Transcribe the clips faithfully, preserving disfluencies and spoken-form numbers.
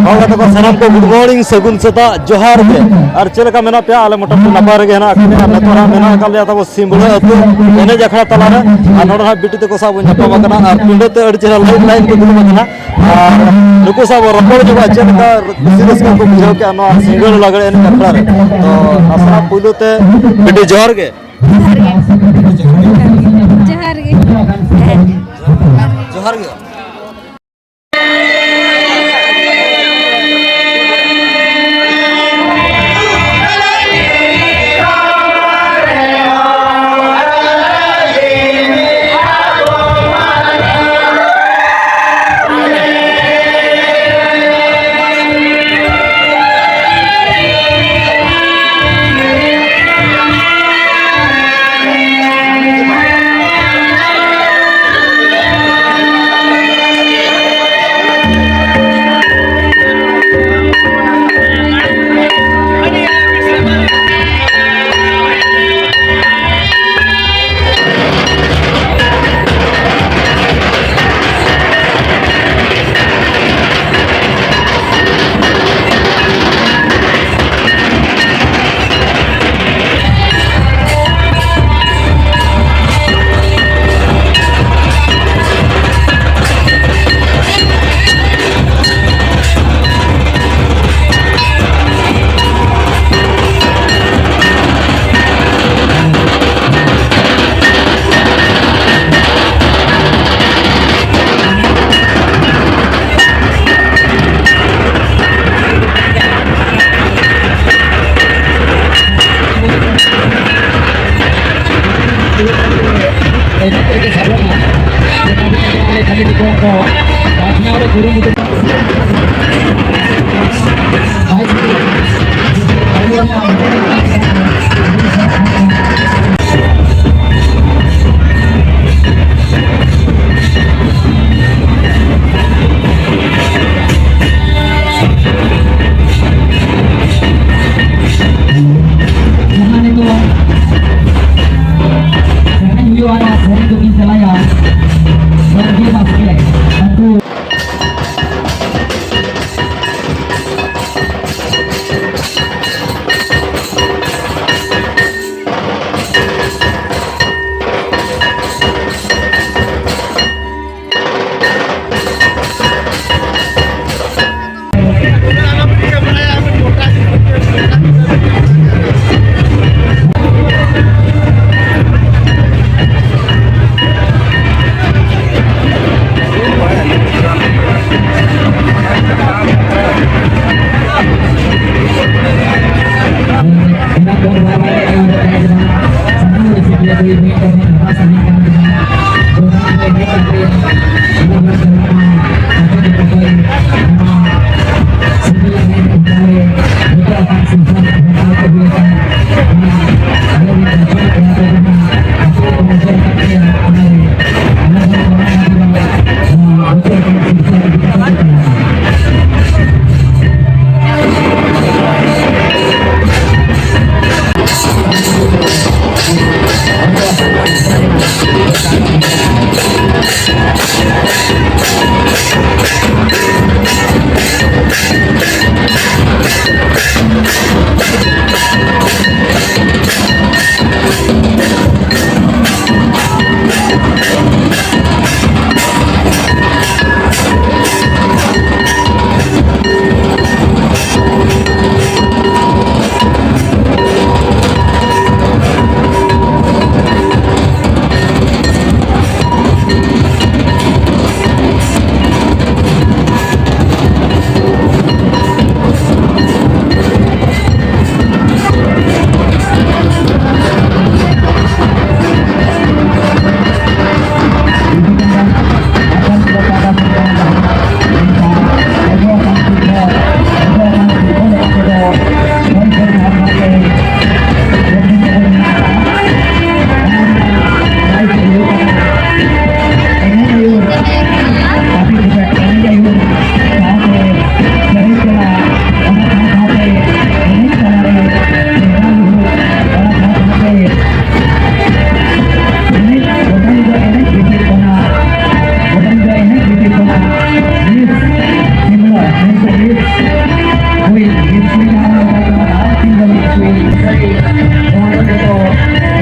ᱦᱚᱲ ᱜᱟᱛᱮ ᱠᱚ ᱥᱟᱱᱟᱢ ᱠᱚ good morning, ᱥᱟᱹᱜᱩᱱ ᱥᱮᱛᱟᱜ, ᱡᱚᱦᱟᱨ ᱜᱮ᱾ ᱟᱨ ᱪᱮᱫ ᱞᱮᱠᱟ ᱢᱮᱱᱟᱜ ᱯᱮᱭᱟ? ᱟᱞᱮ ᱢᱚᱴᱟᱢᱩᱴᱤ ᱱᱟᱯᱟᱭ ᱨᱮᱜᱮ ᱦᱮᱱᱟᱜ ᱟᱠᱟᱫ ᱞᱮᱭᱟ᱾ ᱟᱨ ᱱᱤᱛᱚᱜ ᱦᱟᱸᱜ ᱢᱮᱱᱟᱜ ᱟᱠᱟᱫ ᱞᱮᱭᱟ ᱛᱟᱵᱚ ᱥᱤᱢᱵᱲᱟᱹ ᱟᱹᱛᱩ ᱮᱱᱮᱡ ᱟᱠᱷᱲᱟ ᱛᱟᱞᱟᱨᱮ᱾ ᱟᱨ ᱱᱚᱰᱮ ᱦᱟᱸᱜ ᱵᱤᱴᱤ ᱛᱟᱠᱚ ᱥᱟᱶ ᱵᱚᱱ ᱧᱟᱯᱟᱢ ᱟᱠᱟᱱᱟ᱾ ᱟᱨ ᱯᱤᱸᱰᱟᱹ ᱛᱮ ᱟᱹᱰᱤ ᱪᱮᱦᱨᱟ line line ᱠᱚ ᱫᱩᱲᱩᱵ ᱟᱠᱟᱱᱟ᱾ ᱟᱨ ᱱᱩᱠᱩ ᱥᱟᱶ ᱵᱚᱱ ᱨᱚᱯᱚᱲ ᱧᱚᱜᱚᱜᱼᱟ, ᱪᱮᱫ ᱞᱮᱠᱟ ᱠᱩᱥᱤ ᱨᱟᱹᱥᱠᱟᱹ ᱠᱚ ᱵᱩᱡᱷᱟᱹᱣ ᱠᱮᱜᱼᱟ ᱱᱚᱣᱟ ᱥᱤᱸᱜᱟᱹᱲ ᱞᱟᱜᱽᱲᱮ ᱮᱱᱮᱡ ᱟᱠᱷᱲᱟ ᱨᱮ᱾ ᱛᱚ ᱱᱟᱥᱮᱱᱟᱜ ᱯᱩᱭᱞᱩ ᱛᱮ ᱵᱤᱴᱤ, ᱡᱚᱦᱟᱨ ᱜᱮ᱾ ᱡᱚᱦᱟᱨ ᱜᱮ᱾ ᱡᱚᱦᱟᱨ ᱜᱮ᱾ ᱡᱚᱦᱟᱨ ᱜᱮ᱾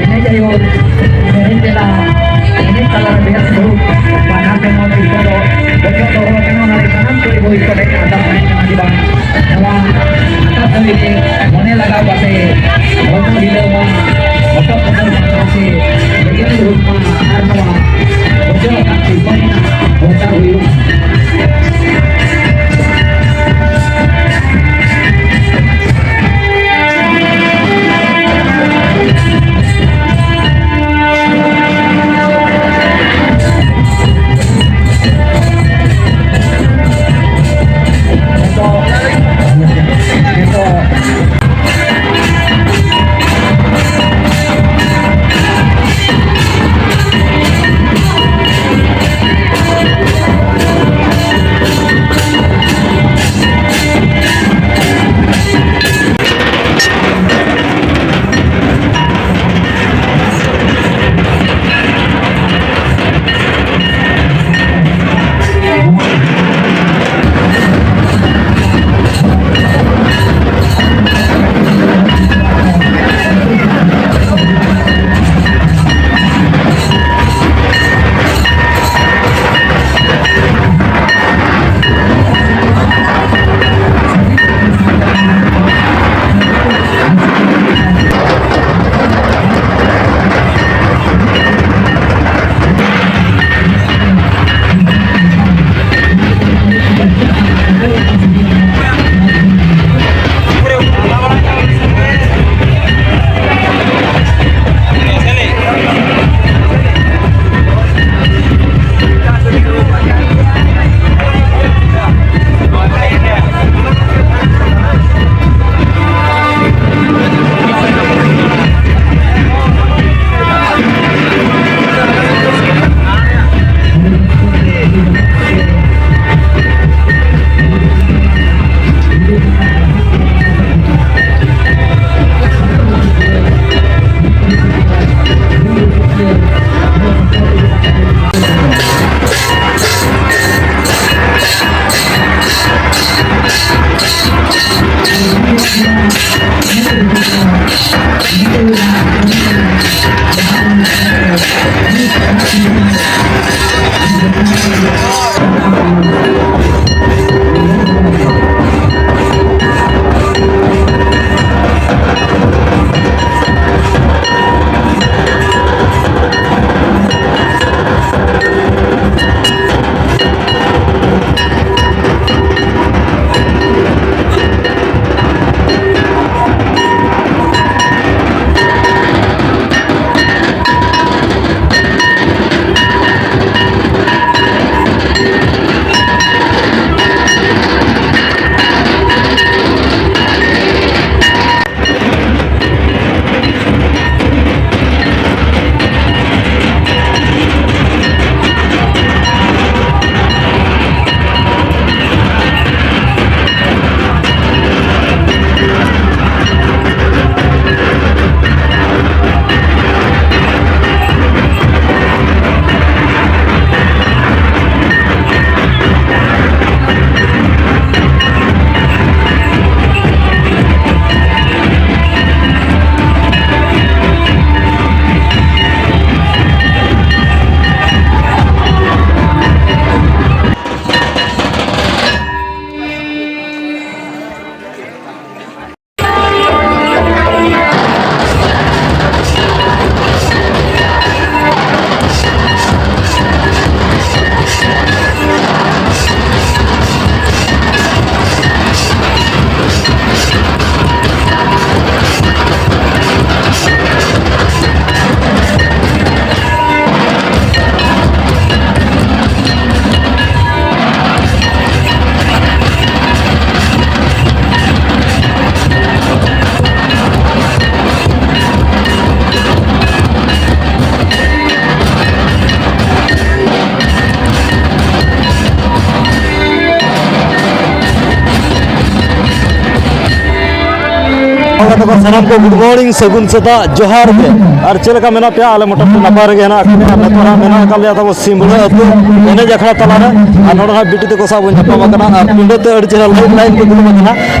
ᱮᱱᱮᱡ ᱟᱭᱳ ᱥᱮᱨᱮᱧ ᱛᱮᱞᱟ, ᱮᱱᱮᱡ ᱛᱟᱞᱟ ᱨᱮ ᱵᱮᱥ ᱫᱩᱲᱩᱵ, ᱵᱟᱱᱟᱨ ᱥᱮᱨᱢᱟ ᱛᱤᱨᱯᱚᱞ ᱫᱚ ᱵᱚᱪᱷᱚᱨ ᱫᱚᱦᱚ ᱟᱠᱟᱱᱟ᱾ ᱚᱱᱟ ᱨᱮ ᱥᱟᱱᱟᱢ ᱠᱚ ᱵᱳᱭ ᱠᱚ ᱮᱱᱮᱡ ᱟᱸᱫᱟᱜ ᱮᱱᱮᱡ ᱠᱟᱱᱟ ᱡᱮ ᱵᱟᱝ, ᱱᱚᱣᱟ ᱟᱸᱫᱟᱜ ᱠᱟᱹᱢᱤ ᱨᱮ ᱢᱚᱱᱮ ᱞᱟᱜᱟᱣ ᱠᱟᱛᱮ ᱦᱚᱲᱢᱚ ᱰᱷᱤᱞᱟᱹᱣ ᱢᱟ, ᱦᱚᱴᱚᱜ ᱠᱚᱫᱚ ᱢᱟ ᱥᱟᱶᱛᱮ ᱞᱟᱹᱜᱤᱫ ᱫᱩᱲᱩᱵ ᱢᱟ ᱟᱨ ᱱᱚᱣᱟ ᱵᱚᱪᱷᱚᱨ ᱟᱠᱟᱱ ᱛᱤᱨᱯᱚᱞ ᱨᱮᱱᱟᱜ ᱵᱚᱪᱷᱚᱨ ᱦᱩᱭᱩᱜ᱾ ᱛᱟᱠᱚ ᱥᱟᱱᱟᱢ ᱠᱚ good morning, ᱥᱟᱹᱜᱩᱱ ᱥᱮᱛᱟᱜ, ᱡᱚᱦᱟᱨ ᱜᱮ᱾ ᱟᱨ ᱪᱮᱫ ᱞᱮᱠᱟ ᱢᱮᱱᱟᱜ ᱯᱮᱭᱟ? ᱟᱞᱮ ᱢᱚᱴᱟᱢᱩᱴᱤ ᱱᱟᱯᱟᱭ ᱨᱮᱜᱮ ᱦᱮᱱᱟᱜ ᱟᱠᱟᱫ ᱞᱮᱭᱟ᱾ ᱱᱤᱛᱚᱜ ᱦᱟᱸᱜ ᱢᱮᱱᱟᱜ ᱟᱠᱟᱫ ᱞᱮᱭᱟ ᱛᱟᱵᱚ ᱥᱤᱢᱲᱟᱹ ᱟᱹᱛᱩ ᱮᱱᱮᱡ ᱟᱠᱷᱲᱟ ᱛᱟᱞᱟᱨᱮ᱾ ᱟᱨ ᱱᱚᱰᱮ ᱦᱟᱸᱜ ᱵᱤᱴᱤ ᱛᱟᱠᱚ ᱥᱟᱶ ᱵᱚᱱ ᱧᱟᱯᱟᱢ ᱟᱠᱟᱱᱟ ᱟᱨ ᱯᱤᱸᱰᱟᱹ ᱛᱮ ᱟᱹᱰᱤ ᱪᱮᱦᱨᱟ line line ᱠᱚ ᱫᱩᱲᱩᱵ ᱟᱠᱟᱱᱟ᱾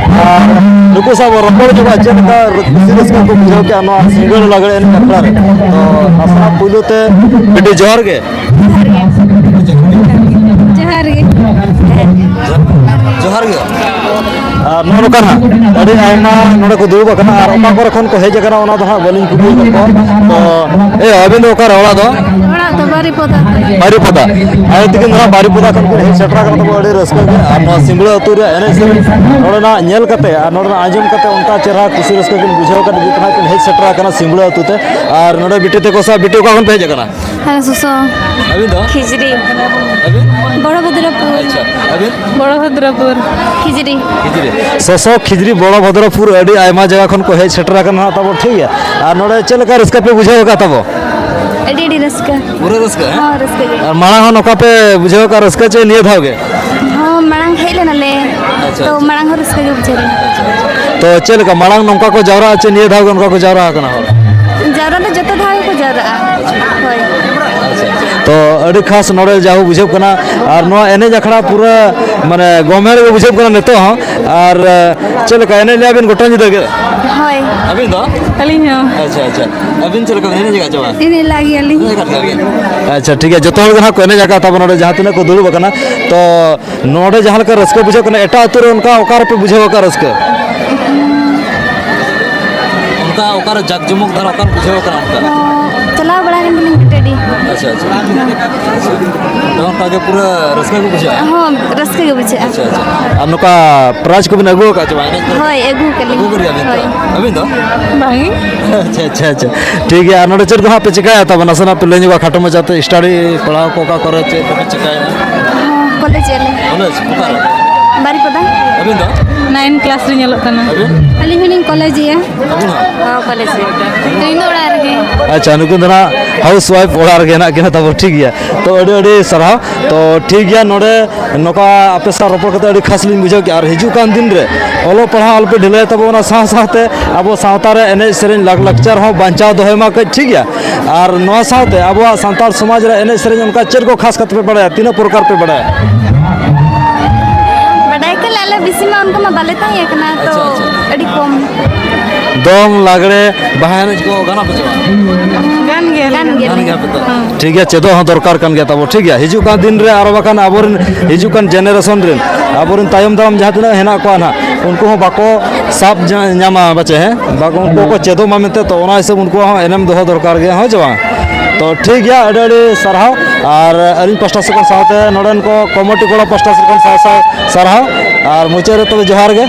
ᱟᱨ ᱱᱩᱠᱩ ᱥᱟᱶ ᱵᱚᱱ ᱨᱚᱯᱚᱲ ᱧᱚᱜᱼᱟ, ᱪᱮᱫ ᱞᱮᱠᱟ ᱠᱩᱥᱤ ᱨᱟᱹᱥᱠᱟᱹ ᱠᱚ ᱵᱩᱡᱷᱟᱹᱣ ᱠᱮᱜᱼᱟ ᱱᱚᱣᱟ ᱥᱤᱸᱜᱟᱹᱲ ᱞᱟᱜᱽᱲᱮ ᱮᱱᱮᱡ ᱟᱠᱷᱲᱟ ᱨᱮ᱾ ᱛᱚ ᱱᱟᱥᱮᱱᱟᱜ ᱯᱩᱭᱞᱩ ᱛᱮ ᱵᱤᱴᱤ, ᱡᱚᱦᱟᱨ ᱜᱮ᱾ ᱡᱚᱦᱟᱨ ᱜᱮ᱾ ᱡᱚᱦᱟᱨ ᱜᱮ᱾ ᱟᱨ ᱱᱚᱜᱼᱚ ᱱᱚᱝᱠᱟ ᱱᱟᱦᱟᱜ ᱟᱹᱰᱤ ᱟᱭᱢᱟ ᱱᱚᱰᱮ ᱠᱚ ᱫᱩᱲᱩᱵ ᱟᱠᱟᱱᱟ ᱟᱨ ᱚᱠᱟ ᱠᱚᱨᱮ ᱠᱷᱚᱱ ᱠᱚ ᱦᱮᱡ ᱟᱠᱟᱱᱟ ᱚᱱᱟ ᱫᱚ ᱦᱟᱸᱜ ᱵᱟᱹᱞᱤᱧ ᱠᱩᱞᱤ ᱟᱠᱟᱫ ᱠᱚᱣᱟ᱾ ᱛᱚ, ᱮ, ᱟᱹᱵᱤᱱ ᱫᱚ ᱚᱠᱟᱨᱮ ᱚᱲᱟᱜ ᱫᱚ? ᱚᱲᱟᱜ ᱫᱚ ᱵᱟᱨᱤᱯᱚᱫᱟ᱾ ᱵᱟᱨᱤᱯᱚᱫᱟ᱾ ᱟᱭᱳ ᱛᱟᱹᱠᱤᱱ ᱫᱚ ᱦᱟᱸᱜ ᱵᱟᱨᱤᱯᱚᱫᱟ ᱠᱷᱚᱱ ᱠᱤᱱ ᱦᱮᱡ ᱥᱮᱴᱮᱨ ᱟᱠᱟᱱᱟ, ᱛᱟᱵᱚ ᱟᱹᱰᱤ ᱨᱟᱹᱥᱠᱟᱹ ᱜᱮ᱾ ᱟᱨ ᱱᱚᱣᱟ ᱥᱤᱢᱲᱟᱹ ᱟᱹᱛᱩ ᱨᱮᱭᱟᱜ ᱮᱱᱮᱡ ᱥᱮᱨᱮᱧ ᱱᱚᱰᱮᱱᱟᱜ ᱧᱮᱞ ᱠᱟᱛᱮ ᱟᱨ ᱱᱚᱰᱮᱱᱟᱜ ᱟᱸᱡᱚᱢ ᱠᱟᱛᱮ ᱚᱱᱠᱟ ᱪᱮᱦᱨᱟ ᱠᱩᱥᱤ ᱨᱟᱹᱥᱠᱟᱹ ᱠᱤᱱ ᱵᱩᱡᱷᱟᱹᱣ ᱟᱠᱟᱫ ᱤᱫᱤ ᱛᱮ ᱦᱟᱸᱜ ᱠᱤᱱ ᱦᱮᱡ ᱥᱮᱴᱮᱨ ᱟᱠᱟᱱᱟ ᱥᱤᱢᱲᱟᱹ ᱟᱹᱛᱩ ᱛᱮ᱾ ᱟᱨ ᱱᱚᱰᱮ ᱵᱤᱴᱤ ᱛᱟᱠᱚ ᱥᱟᱶ, ᱵᱤᱴᱤ ᱚᱠᱟ ᱠᱷᱚᱱ ᱯᱮ ᱦᱮᱡ ᱟᱠᱟᱱᱟ? ᱦᱮᱸ, ᱥᱚᱥᱚ᱾ ᱟᱹᱵᱤᱱ ᱫᱚ? ᱠᱷᱤᱪᱲᱤ᱾ ᱟᱹᱵᱤᱱ? ᱵᱚᱲᱚ ᱵᱷᱚᱫᱨᱚᱯᱩᱨ᱾ ᱟᱪᱪᱷᱟ, ᱟᱹᱵᱤᱱ? ᱵᱚᱲᱚ ᱵᱷᱚᱫᱨᱚᱯᱩᱨ᱾ ᱠᱷᱤᱪᱲᱤ᱾ ᱠᱷᱤᱪᱲᱤ᱾ ᱥᱚᱥᱚ, ᱠᱷᱤᱪᱲᱤ, ᱵᱚᱲᱚ ᱵᱷᱚᱫᱨᱚᱯᱩᱨ, ᱟᱹᱰᱤ ᱟᱭᱢᱟ ᱡᱟᱭᱜᱟ ᱠᱷᱚᱱ ᱠᱚ ᱦᱮᱡ ᱥᱮᱴᱮᱨ ᱟᱠᱟᱱᱟ ᱦᱟᱸᱜ ᱛᱟᱵᱚ, ᱴᱷᱤᱠ ᱜᱮᱭᱟ᱾ ᱟᱨ ᱱᱚᱰᱮ ᱪᱮᱫ ᱞᱮᱠᱟ ᱨᱟᱹᱥᱠᱟᱹ ᱯᱮ ᱵᱩᱡᱷᱟᱹᱣ ᱟᱠᱟᱫ ᱛᱟᱵᱚ? ᱟᱹᱰᱤ, ᱟᱹᱰᱤ ᱨᱟᱹᱥᱠᱟᱹ᱾ ᱯᱩᱨᱟᱹ ᱨᱟᱹᱥᱠᱟᱹ, ᱦᱮᱸ? ᱦᱚᱸ, ᱨᱟᱹᱥᱠᱟᱹ ᱜᱮ᱾ ᱟᱨ ᱢᱟᱲᱟᱝ ᱦᱚᱸ ᱱᱚᱝᱠᱟ ᱯᱮ ᱵᱩᱡᱷᱟᱹᱣ ᱟᱠᱟᱫ ᱨᱟᱹᱥᱠᱟᱹ ᱪᱮ ᱱᱤᱭᱟᱹ ᱫᱷᱟᱣ ᱜᱮ? ᱦᱚᱸ, ᱢᱟᱲᱟᱝ ᱦᱮᱡ ᱞᱮᱱᱟᱞᱮ᱾ ᱟᱪᱪᱷᱟ, ᱛᱚ, ᱟᱪᱪᱷᱟ᱾ ᱢᱟᱲᱟᱝ ᱦᱚᱸ ᱨᱟᱹᱥᱠᱟᱹ ᱜᱮ ᱵᱩᱡᱷᱟᱹᱣ ᱞᱮᱱᱟ᱾ ᱛᱚ, ᱪᱮᱫ ᱞᱮᱠᱟ ᱢᱟᱲᱟᱝ ᱱᱚᱝᱠᱟ ᱠᱚ ᱡᱟᱣᱨᱟᱜᱼᱟ ᱪᱮ ᱱᱤᱭᱟᱹ ᱫᱷᱟᱣ ᱜᱮ ᱚᱱᱠᱟ ᱠᱚ ᱡᱟᱣᱨᱟ ᱟᱠᱟᱱᱟ ᱦᱚᱲ? ᱡᱟᱣᱨᱟ ᱫᱚ ᱡᱚᱛᱚ ᱫᱷᱟᱣ ᱜᱮᱠᱚ ᱡᱟᱣᱨᱟᱜᱼᱟ᱾ ᱦᱳᱭ᱾ ᱟᱪᱪᱷᱟ᱾ ᱛᱚ, ᱟᱹᱰᱤ ᱠᱷᱟᱥ ᱱᱚᱰᱮ ᱡᱟᱦᱳ ᱵᱩᱡᱷᱟᱹᱜ ᱠᱟᱱᱟ᱾ ᱟᱨ ᱱᱚᱣᱟ ᱮᱱᱮᱡ ᱟᱠᱷᱲᱟ ᱯᱩᱨᱟᱹ, ᱢᱟᱱᱮ, ᱜᱚᱢᱮᱲ ᱜᱮ ᱵᱩᱡᱷᱟᱹᱜ ᱠᱟᱱᱟ ᱱᱤᱛᱚᱜ ᱦᱚᱸ᱾ ᱟᱨ, ᱪᱮᱫ ᱞᱮᱠᱟ ᱮᱱᱮᱡ ᱞᱮᱜᱼᱟ ᱵᱤᱱ ᱜᱚᱴᱟ ᱧᱤᱫᱟᱹ ᱜᱮ? ᱦᱳᱭ᱾ ᱟᱹᱵᱤᱱ ᱫᱚ? ᱟᱹᱞᱤᱧ ᱦᱚᱸ᱾ ᱟᱪᱪᱷᱟ, ᱟᱪᱪᱷᱟ᱾ ᱟᱹᱵᱤᱱ ᱪᱮᱫ ᱞᱮᱠᱟ ᱵᱤᱱ ᱮᱱᱮᱡ ᱟᱠᱟᱫ ᱪᱮ ᱵᱟᱝ? ᱮᱱᱮᱡ ᱞᱟᱜ ᱜᱮᱭᱟᱞᱤᱧ᱾ ᱮᱱᱮᱡ ᱟᱠᱟᱫ ᱜᱮᱭᱟ ᱵᱤᱱ? ᱟᱪᱪᱷᱟ, ᱴᱷᱤᱠ ᱜᱮᱭᱟ᱾ ᱡᱚᱛᱚ ᱦᱚᱲ ᱜᱮ ᱱᱟᱦᱟᱜ ᱠᱚ ᱮᱱᱮᱡ ᱟᱠᱟᱫ ᱛᱟᱵᱚᱱᱟ ᱱᱚᱰᱮ ᱡᱟᱦᱟᱸ ᱛᱤᱱᱟᱹᱜ ᱠᱚ ᱫᱩᱲᱩᱵ ᱟᱠᱟᱱᱟ᱾ ᱛᱚ, ᱱᱚᱰᱮ ᱡᱟᱦᱟᱸ ᱞᱮᱠᱟ ᱨᱟᱹᱥᱠᱟᱹ ᱵᱩᱡᱷᱟᱹᱜ ᱠᱟᱱᱟ, ᱮᱴᱟᱜ ᱟᱹᱛᱩ ᱨᱮ ᱚᱱᱠᱟ ᱚᱠᱟ ᱨᱮᱯᱮ ᱵᱩᱡᱷᱟᱹᱣ ᱟᱠᱟᱫ ᱨᱟᱹᱥᱠᱟᱹ? ᱚᱱᱠᱟ ᱚᱠᱟᱨᱮ ᱡᱟᱠ ᱡᱚᱢᱚᱠ ᱫᱷᱟᱨᱟ ᱚᱠᱟᱨᱮ ᱵᱩᱡᱷᱟᱹᱣ ᱟᱠᱟᱱᱟ ᱚᱱᱠᱟ? ᱚ, ᱪᱟᱞᱟᱣ ᱵᱟᱲᱟ ᱟᱠᱟᱱ ᱜᱮᱭᱟᱞᱤᱧ ᱜᱟᱹᱰᱤ᱾ ᱟᱪᱪᱷᱟ, ᱟᱪᱪᱷᱟ᱾ ᱟᱪᱪᱷᱟ᱾ ᱟᱫᱚ ᱚᱱᱠᱟ ᱜᱮ ᱯᱩᱨᱟᱹ ᱨᱟᱹᱥᱠᱟᱹ ᱜᱮ ᱵᱩᱡᱷᱟᱹᱜᱼᱟ? ᱦᱚᱸ, ᱨᱟᱹᱥᱠᱟᱹ ᱜᱮ ᱵᱩᱡᱷᱟᱹᱜᱼᱟ᱾ ᱟᱪᱪᱷᱟ, ᱟᱪᱪᱷᱟ᱾ ᱟᱨ ᱱᱚᱝᱠᱟ prize ᱠᱚᱵᱤᱱ ᱟᱹᱜᱩ ᱟᱠᱟᱫ ᱪᱮ ᱵᱟᱝ ᱮᱱᱮᱡ ᱠᱚᱨᱮ? ᱦᱳᱭ, ᱟᱹᱜᱩ ᱟᱠᱟᱫ ᱞᱤᱧ᱾ ᱟᱹᱜᱩ ᱠᱟᱫ ᱜᱮᱭᱟ ᱵᱤᱱ ᱛᱚ? ᱦᱳᱭ᱾ ᱟᱹᱵᱤᱱ ᱫᱚ? ᱵᱟᱝ᱾ ᱟᱪᱪᱷᱟ, ᱟᱪᱪᱷᱟ, ᱟᱪᱪᱷᱟ᱾ ᱴᱷᱤᱠ ᱜᱮᱭᱟ, ᱟᱨ ᱱᱚᱰᱮ ᱪᱮᱫ ᱠᱚ ᱦᱟᱸᱜ ᱯᱮ ᱪᱮᱠᱟᱭᱟ? ᱛᱟᱵᱚᱱ ᱱᱟᱥᱮᱱᱟᱜ ᱯᱮ ᱞᱟᱹᱭ ᱧᱚᱜᱟ ᱠᱷᱟᱴᱚ ᱢᱟᱪᱷᱟᱛᱮ, study ᱯᱟᱲᱦᱟᱣ ᱠᱚ ᱚᱠᱟ ᱠᱚᱨᱮ ᱪᱮᱫ ᱠᱚᱯᱮ ᱪᱮᱠᱟᱭᱟ? ᱦᱚᱸ, ᱠᱚᱞᱮᱡᱽ ᱟᱞᱮ᱾ ᱠᱚᱞᱮᱡᱽ? ᱚᱠᱟᱨᱮ? ᱵᱟᱨᱤᱯᱟᱫᱟ᱾ ᱟᱹᱵᱤᱱ ᱫᱚ? ᱱᱟᱭᱤᱱ ᱠᱞᱟᱥ ᱨᱮ ᱧᱮᱞᱚᱜ ᱠᱟᱱᱟ᱾ ᱟᱹᱵᱤᱱ? ᱟᱹᱞᱤᱧ ᱦᱚᱸᱞᱤᱧ ᱠᱚᱞᱮᱡᱽ ᱮᱜᱼᱟ᱾ ᱟᱹᱵᱤᱱ ᱦᱚᱸ? ᱦᱚᱸ, ᱠᱚᱞᱮᱡᱽ ᱨᱮ᱾ ᱤᱧ ᱫᱚ ᱚᱲᱟᱜ ᱨᱮᱜᱮ᱾ ᱟᱪᱪᱷᱟ, ᱱᱩᱠᱤᱱ ᱫᱚ ᱱᱟᱜ ᱦᱟᱣᱩᱥ ᱣᱟᱭᱤᱯ, ᱚᱲᱟᱜ ᱨᱮᱜᱮ ᱦᱮᱱᱟᱜ ᱠᱤᱱᱟ᱾ ᱛᱟᱵᱚ ᱴᱷᱤᱠ ᱜᱮᱭᱟ, ᱛᱚ ᱟᱹᱰᱤ ᱟᱹᱰᱤ ᱥᱟᱨᱦᱟᱣ᱾ ᱛᱚ ᱴᱷᱤᱠ ᱜᱮᱭᱟ, ᱱᱚᱰᱮ ᱱᱚᱝᱠᱟ ᱟᱯᱮ ᱥᱟᱶ ᱨᱚᱯᱚᱲ ᱠᱟᱛᱮ ᱟᱹᱰᱤ ᱠᱷᱟᱥ ᱞᱤᱧ ᱵᱩᱡᱷᱟᱹᱣ ᱠᱮᱜᱼᱟ᱾ ᱟᱨ ᱦᱤᱡᱩᱜ ᱠᱟᱱ ᱫᱤᱱ ᱨᱮ ᱚᱞᱚᱜ ᱯᱟᱲᱦᱟᱣ ᱟᱞᱚᱯᱮ ᱰᱷᱤᱞᱟᱹᱭ ᱛᱟᱵᱚᱱᱟ, ᱥᱟᱶ ᱥᱟᱶᱛᱮ ᱟᱵᱚ ᱥᱟᱶᱛᱟ ᱨᱮ ᱮᱱᱮᱡ ᱥᱮᱨᱮᱧ ᱞᱟᱠᱪᱟᱨ ᱦᱚᱸ ᱵᱟᱧᱪᱟᱣ ᱫᱚᱦᱚᱭ ᱢᱟ ᱠᱟᱹᱡ, ᱴᱷᱤᱠ ᱜᱮᱭᱟ᱾ ᱟᱨ ᱱᱚᱣᱟ ᱥᱟᱶᱛᱮ ᱟᱵᱚᱣᱟᱜ ᱥᱟᱱᱛᱟᱲ ᱥᱚᱢᱟᱡᱽ ᱨᱮ ᱮᱱᱮᱡ ᱥᱮᱨᱮᱧ ᱚᱱᱠᱟ ᱪᱮᱫ ᱠᱚ ᱠᱷᱟᱥ ᱠᱟᱛᱮ ᱯᱮ ᱵᱟᱲᱟᱭᱟ? ᱛᱤᱱᱟᱹᱜ ᱯᱨᱚᱠᱟᱨ ᱯᱮ ᱵᱟᱲᱟᱭᱟ? ᱵᱟᱰᱟᱭ ᱠᱟᱱᱟ ᱟᱞᱮ ᱵᱮᱥᱤ ᱢᱟ ᱚᱱᱠᱟ ᱢᱟ ᱵᱟᱞᱮ ᱛᱟᱦᱮᱸ ᱠᱟᱱᱟ ᱛᱚ᱾ ᱟᱪᱪᱷᱟ, ᱟᱪᱪᱷᱟ᱾ ᱟᱹᱰᱤ ᱠᱚᱢ᱾ ᱫᱚᱝ, ᱞᱟᱜᱽᱲᱮ, ᱵᱟᱦᱟ ᱮᱱᱮᱡ ᱠᱚ ᱜᱟᱱᱚᱜ ᱯᱮ ᱪᱮ ᱵᱟᱝ? ᱜᱟᱱ ᱜᱮᱭᱟ᱾ ᱜᱟᱱ ᱜᱮᱭᱟ᱾ ᱜᱟᱱ ᱜᱮᱭᱟ ᱯᱮ ᱛᱚ? ᱦᱮᱸ᱾ ᱴᱷᱤᱠ ᱜᱮᱭᱟ, ᱪᱮᱫᱚᱜ ᱦᱚᱸ ᱫᱚᱨᱠᱟᱨ ᱠᱟᱱ ᱜᱮᱭᱟ ᱛᱟᱵᱚ, ᱴᱷᱤᱠ ᱜᱮᱭᱟ᱾ ᱦᱤᱡᱩᱜ ᱠᱟᱱ ᱫᱤᱱ ᱨᱮ ᱟᱨᱚ ᱵᱟᱠᱷᱟᱱ ᱟᱵᱚᱨᱮᱱ ᱦᱤᱡᱩᱜ ᱠᱟᱱ ᱡᱮᱱᱟᱨᱮᱥᱚᱱ ᱨᱮᱱ, ᱟᱵᱚᱨᱮᱱ ᱛᱟᱭᱚᱢ ᱫᱟᱨᱟᱢ ᱡᱟᱦᱟᱸ ᱛᱤᱱᱟᱹᱜ ᱦᱮᱱᱟᱜ ᱠᱚᱣᱟ ᱱᱟᱦᱟᱜ, ᱩᱱᱠᱩ ᱦᱚᱸ ᱵᱟᱠᱚ ᱥᱟᱵ ᱧᱟ-, ᱧᱟᱢᱟ ᱯᱟᱪᱮ, ᱦᱮᱸ? ᱵᱟᱠᱚ, ᱩᱱᱠᱩ ᱠᱚ ᱪᱮᱫᱚᱜ ᱢᱟ ᱢᱮᱱᱛᱮ, ᱛᱚ ᱚᱱᱟ ᱦᱤᱥᱟᱹᱵ ᱩᱱᱠᱩᱣᱟᱜ ᱦᱚᱸ ᱮᱱᱮᱢ ᱫᱚᱦᱚ ᱫᱚᱨᱠᱟᱨ ᱜᱮ, ᱦᱮᱸ ᱪᱮ ᱵᱟᱝ? ᱛᱚ ᱴᱷᱤᱠ ᱜᱮᱭᱟ, ᱟᱹᱰᱤ ᱟᱹᱰᱤ ᱥᱟᱨᱦᱟᱣ᱾ ᱟᱨ ᱟᱹᱞᱤᱧ ᱯᱟᱥᱴᱟ ᱥᱮᱫ ᱠᱷᱚᱱ ᱥᱟᱶᱛᱮ ᱱᱚᱰᱮᱱ ᱠᱚ ᱠᱚᱢᱤᱴᱤ ᱠᱚᱲᱟ ᱯᱟᱥᱴᱟ ᱥᱮᱫ ᱠᱷᱚᱱ ᱥᱟᱭ ᱥᱟᱭ ᱥᱟᱨᱦᱟᱣ᱾ ᱟᱨ ᱢᱩᱪᱟᱹᱫ ᱨᱮ ᱛᱚᱵᱮ ᱡᱚᱦᱟᱨ ᱜᱮ᱾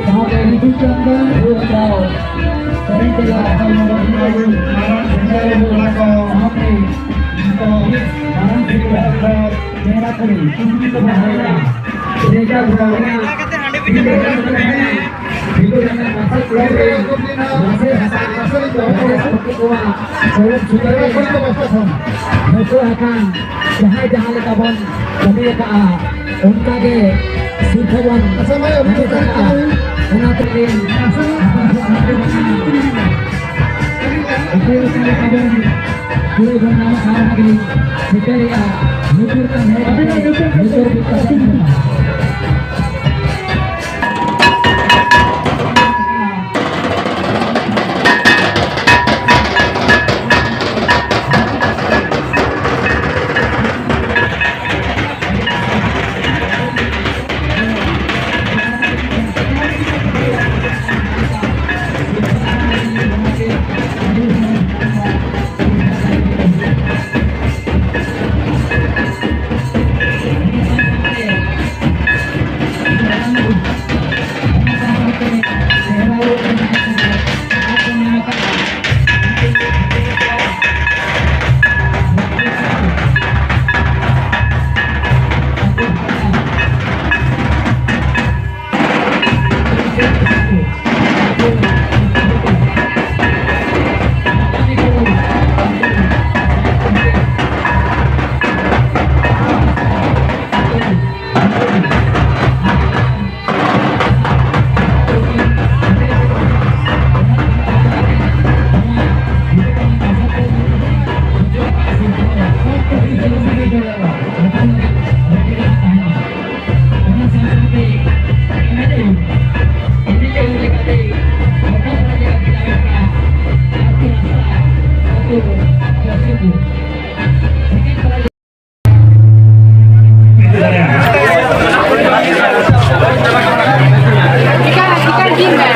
ᱥᱟᱶᱛᱮ ᱨᱤᱛᱩ ᱪᱟᱸᱫᱟ ᱦᱩᱭ ᱦᱚᱪᱚ ᱥᱮᱨᱮᱧ ᱛᱮᱞᱟ ᱟᱥᱟᱲ ᱵᱚᱸᱜᱟ ᱢᱟᱨᱟᱝ ᱥᱮᱸᱫᱽᱨᱟ ᱨᱮ ᱵᱚᱸᱜᱟ ᱠᱚ ᱥᱟᱶᱛᱮ ᱡᱚᱛᱚ ᱢᱟᱨᱟᱝ ᱥᱮᱸᱫᱽᱨᱟ ᱠᱚ ᱪᱮᱦᱨᱟ ᱠᱚ ᱪᱩᱢᱲᱤ ᱠᱚ ᱵᱟᱦᱟᱭᱟ᱾ ᱡᱮᱡᱟ ᱵᱷᱟᱜᱽᱱᱟ ᱵᱷᱤᱛᱟᱹ ᱨᱮᱱᱟᱜ ᱢᱟᱨᱥᱟᱞ ᱠᱚᱲᱟ ᱨᱮ ᱢᱟᱥᱮ ᱦᱟᱥᱟ ᱢᱟᱨᱥᱟᱞ ᱠᱚ ᱠᱚᱣᱟ᱾ ᱥᱚᱲᱚᱠ ᱥᱩᱛᱟᱹᱢ ᱨᱮ ᱱᱤᱛᱚᱜ ᱟᱠᱟᱱ ᱡᱟᱦᱟᱸᱭ ᱡᱟᱦᱟᱸ ᱞᱮᱠᱟ ᱵᱚᱱ ᱠᱟᱹᱢᱤ ᱟᱠᱟᱫᱼᱟ, ᱚᱱᱠᱟ ᱜᱮ ᱥᱤᱨᱯᱷᱟᱹ ᱵᱚᱱ ᱟᱹᱜᱩ ᱠᱟᱜᱼᱟ᱾ ᱚᱱᱟ ᱛᱮᱞᱤᱧ ᱟᱯᱮ ᱚᱠᱟ ᱞᱮᱠᱟ ᱵᱚᱱ ᱠᱩᱲᱟᱹᱭ ᱵᱚᱱ ᱧᱟᱢ ᱟᱠᱟᱫ ᱜᱮ ᱥᱮᱴᱮᱨᱮᱜᱼᱟ᱾ ᱞᱩᱛᱩᱨ ᱠᱟᱱ ᱦᱮᱡ ᱠᱟᱛᱮ ᱞᱩᱛᱩᱨ ᱵᱤᱫ ᱠᱟᱛᱮ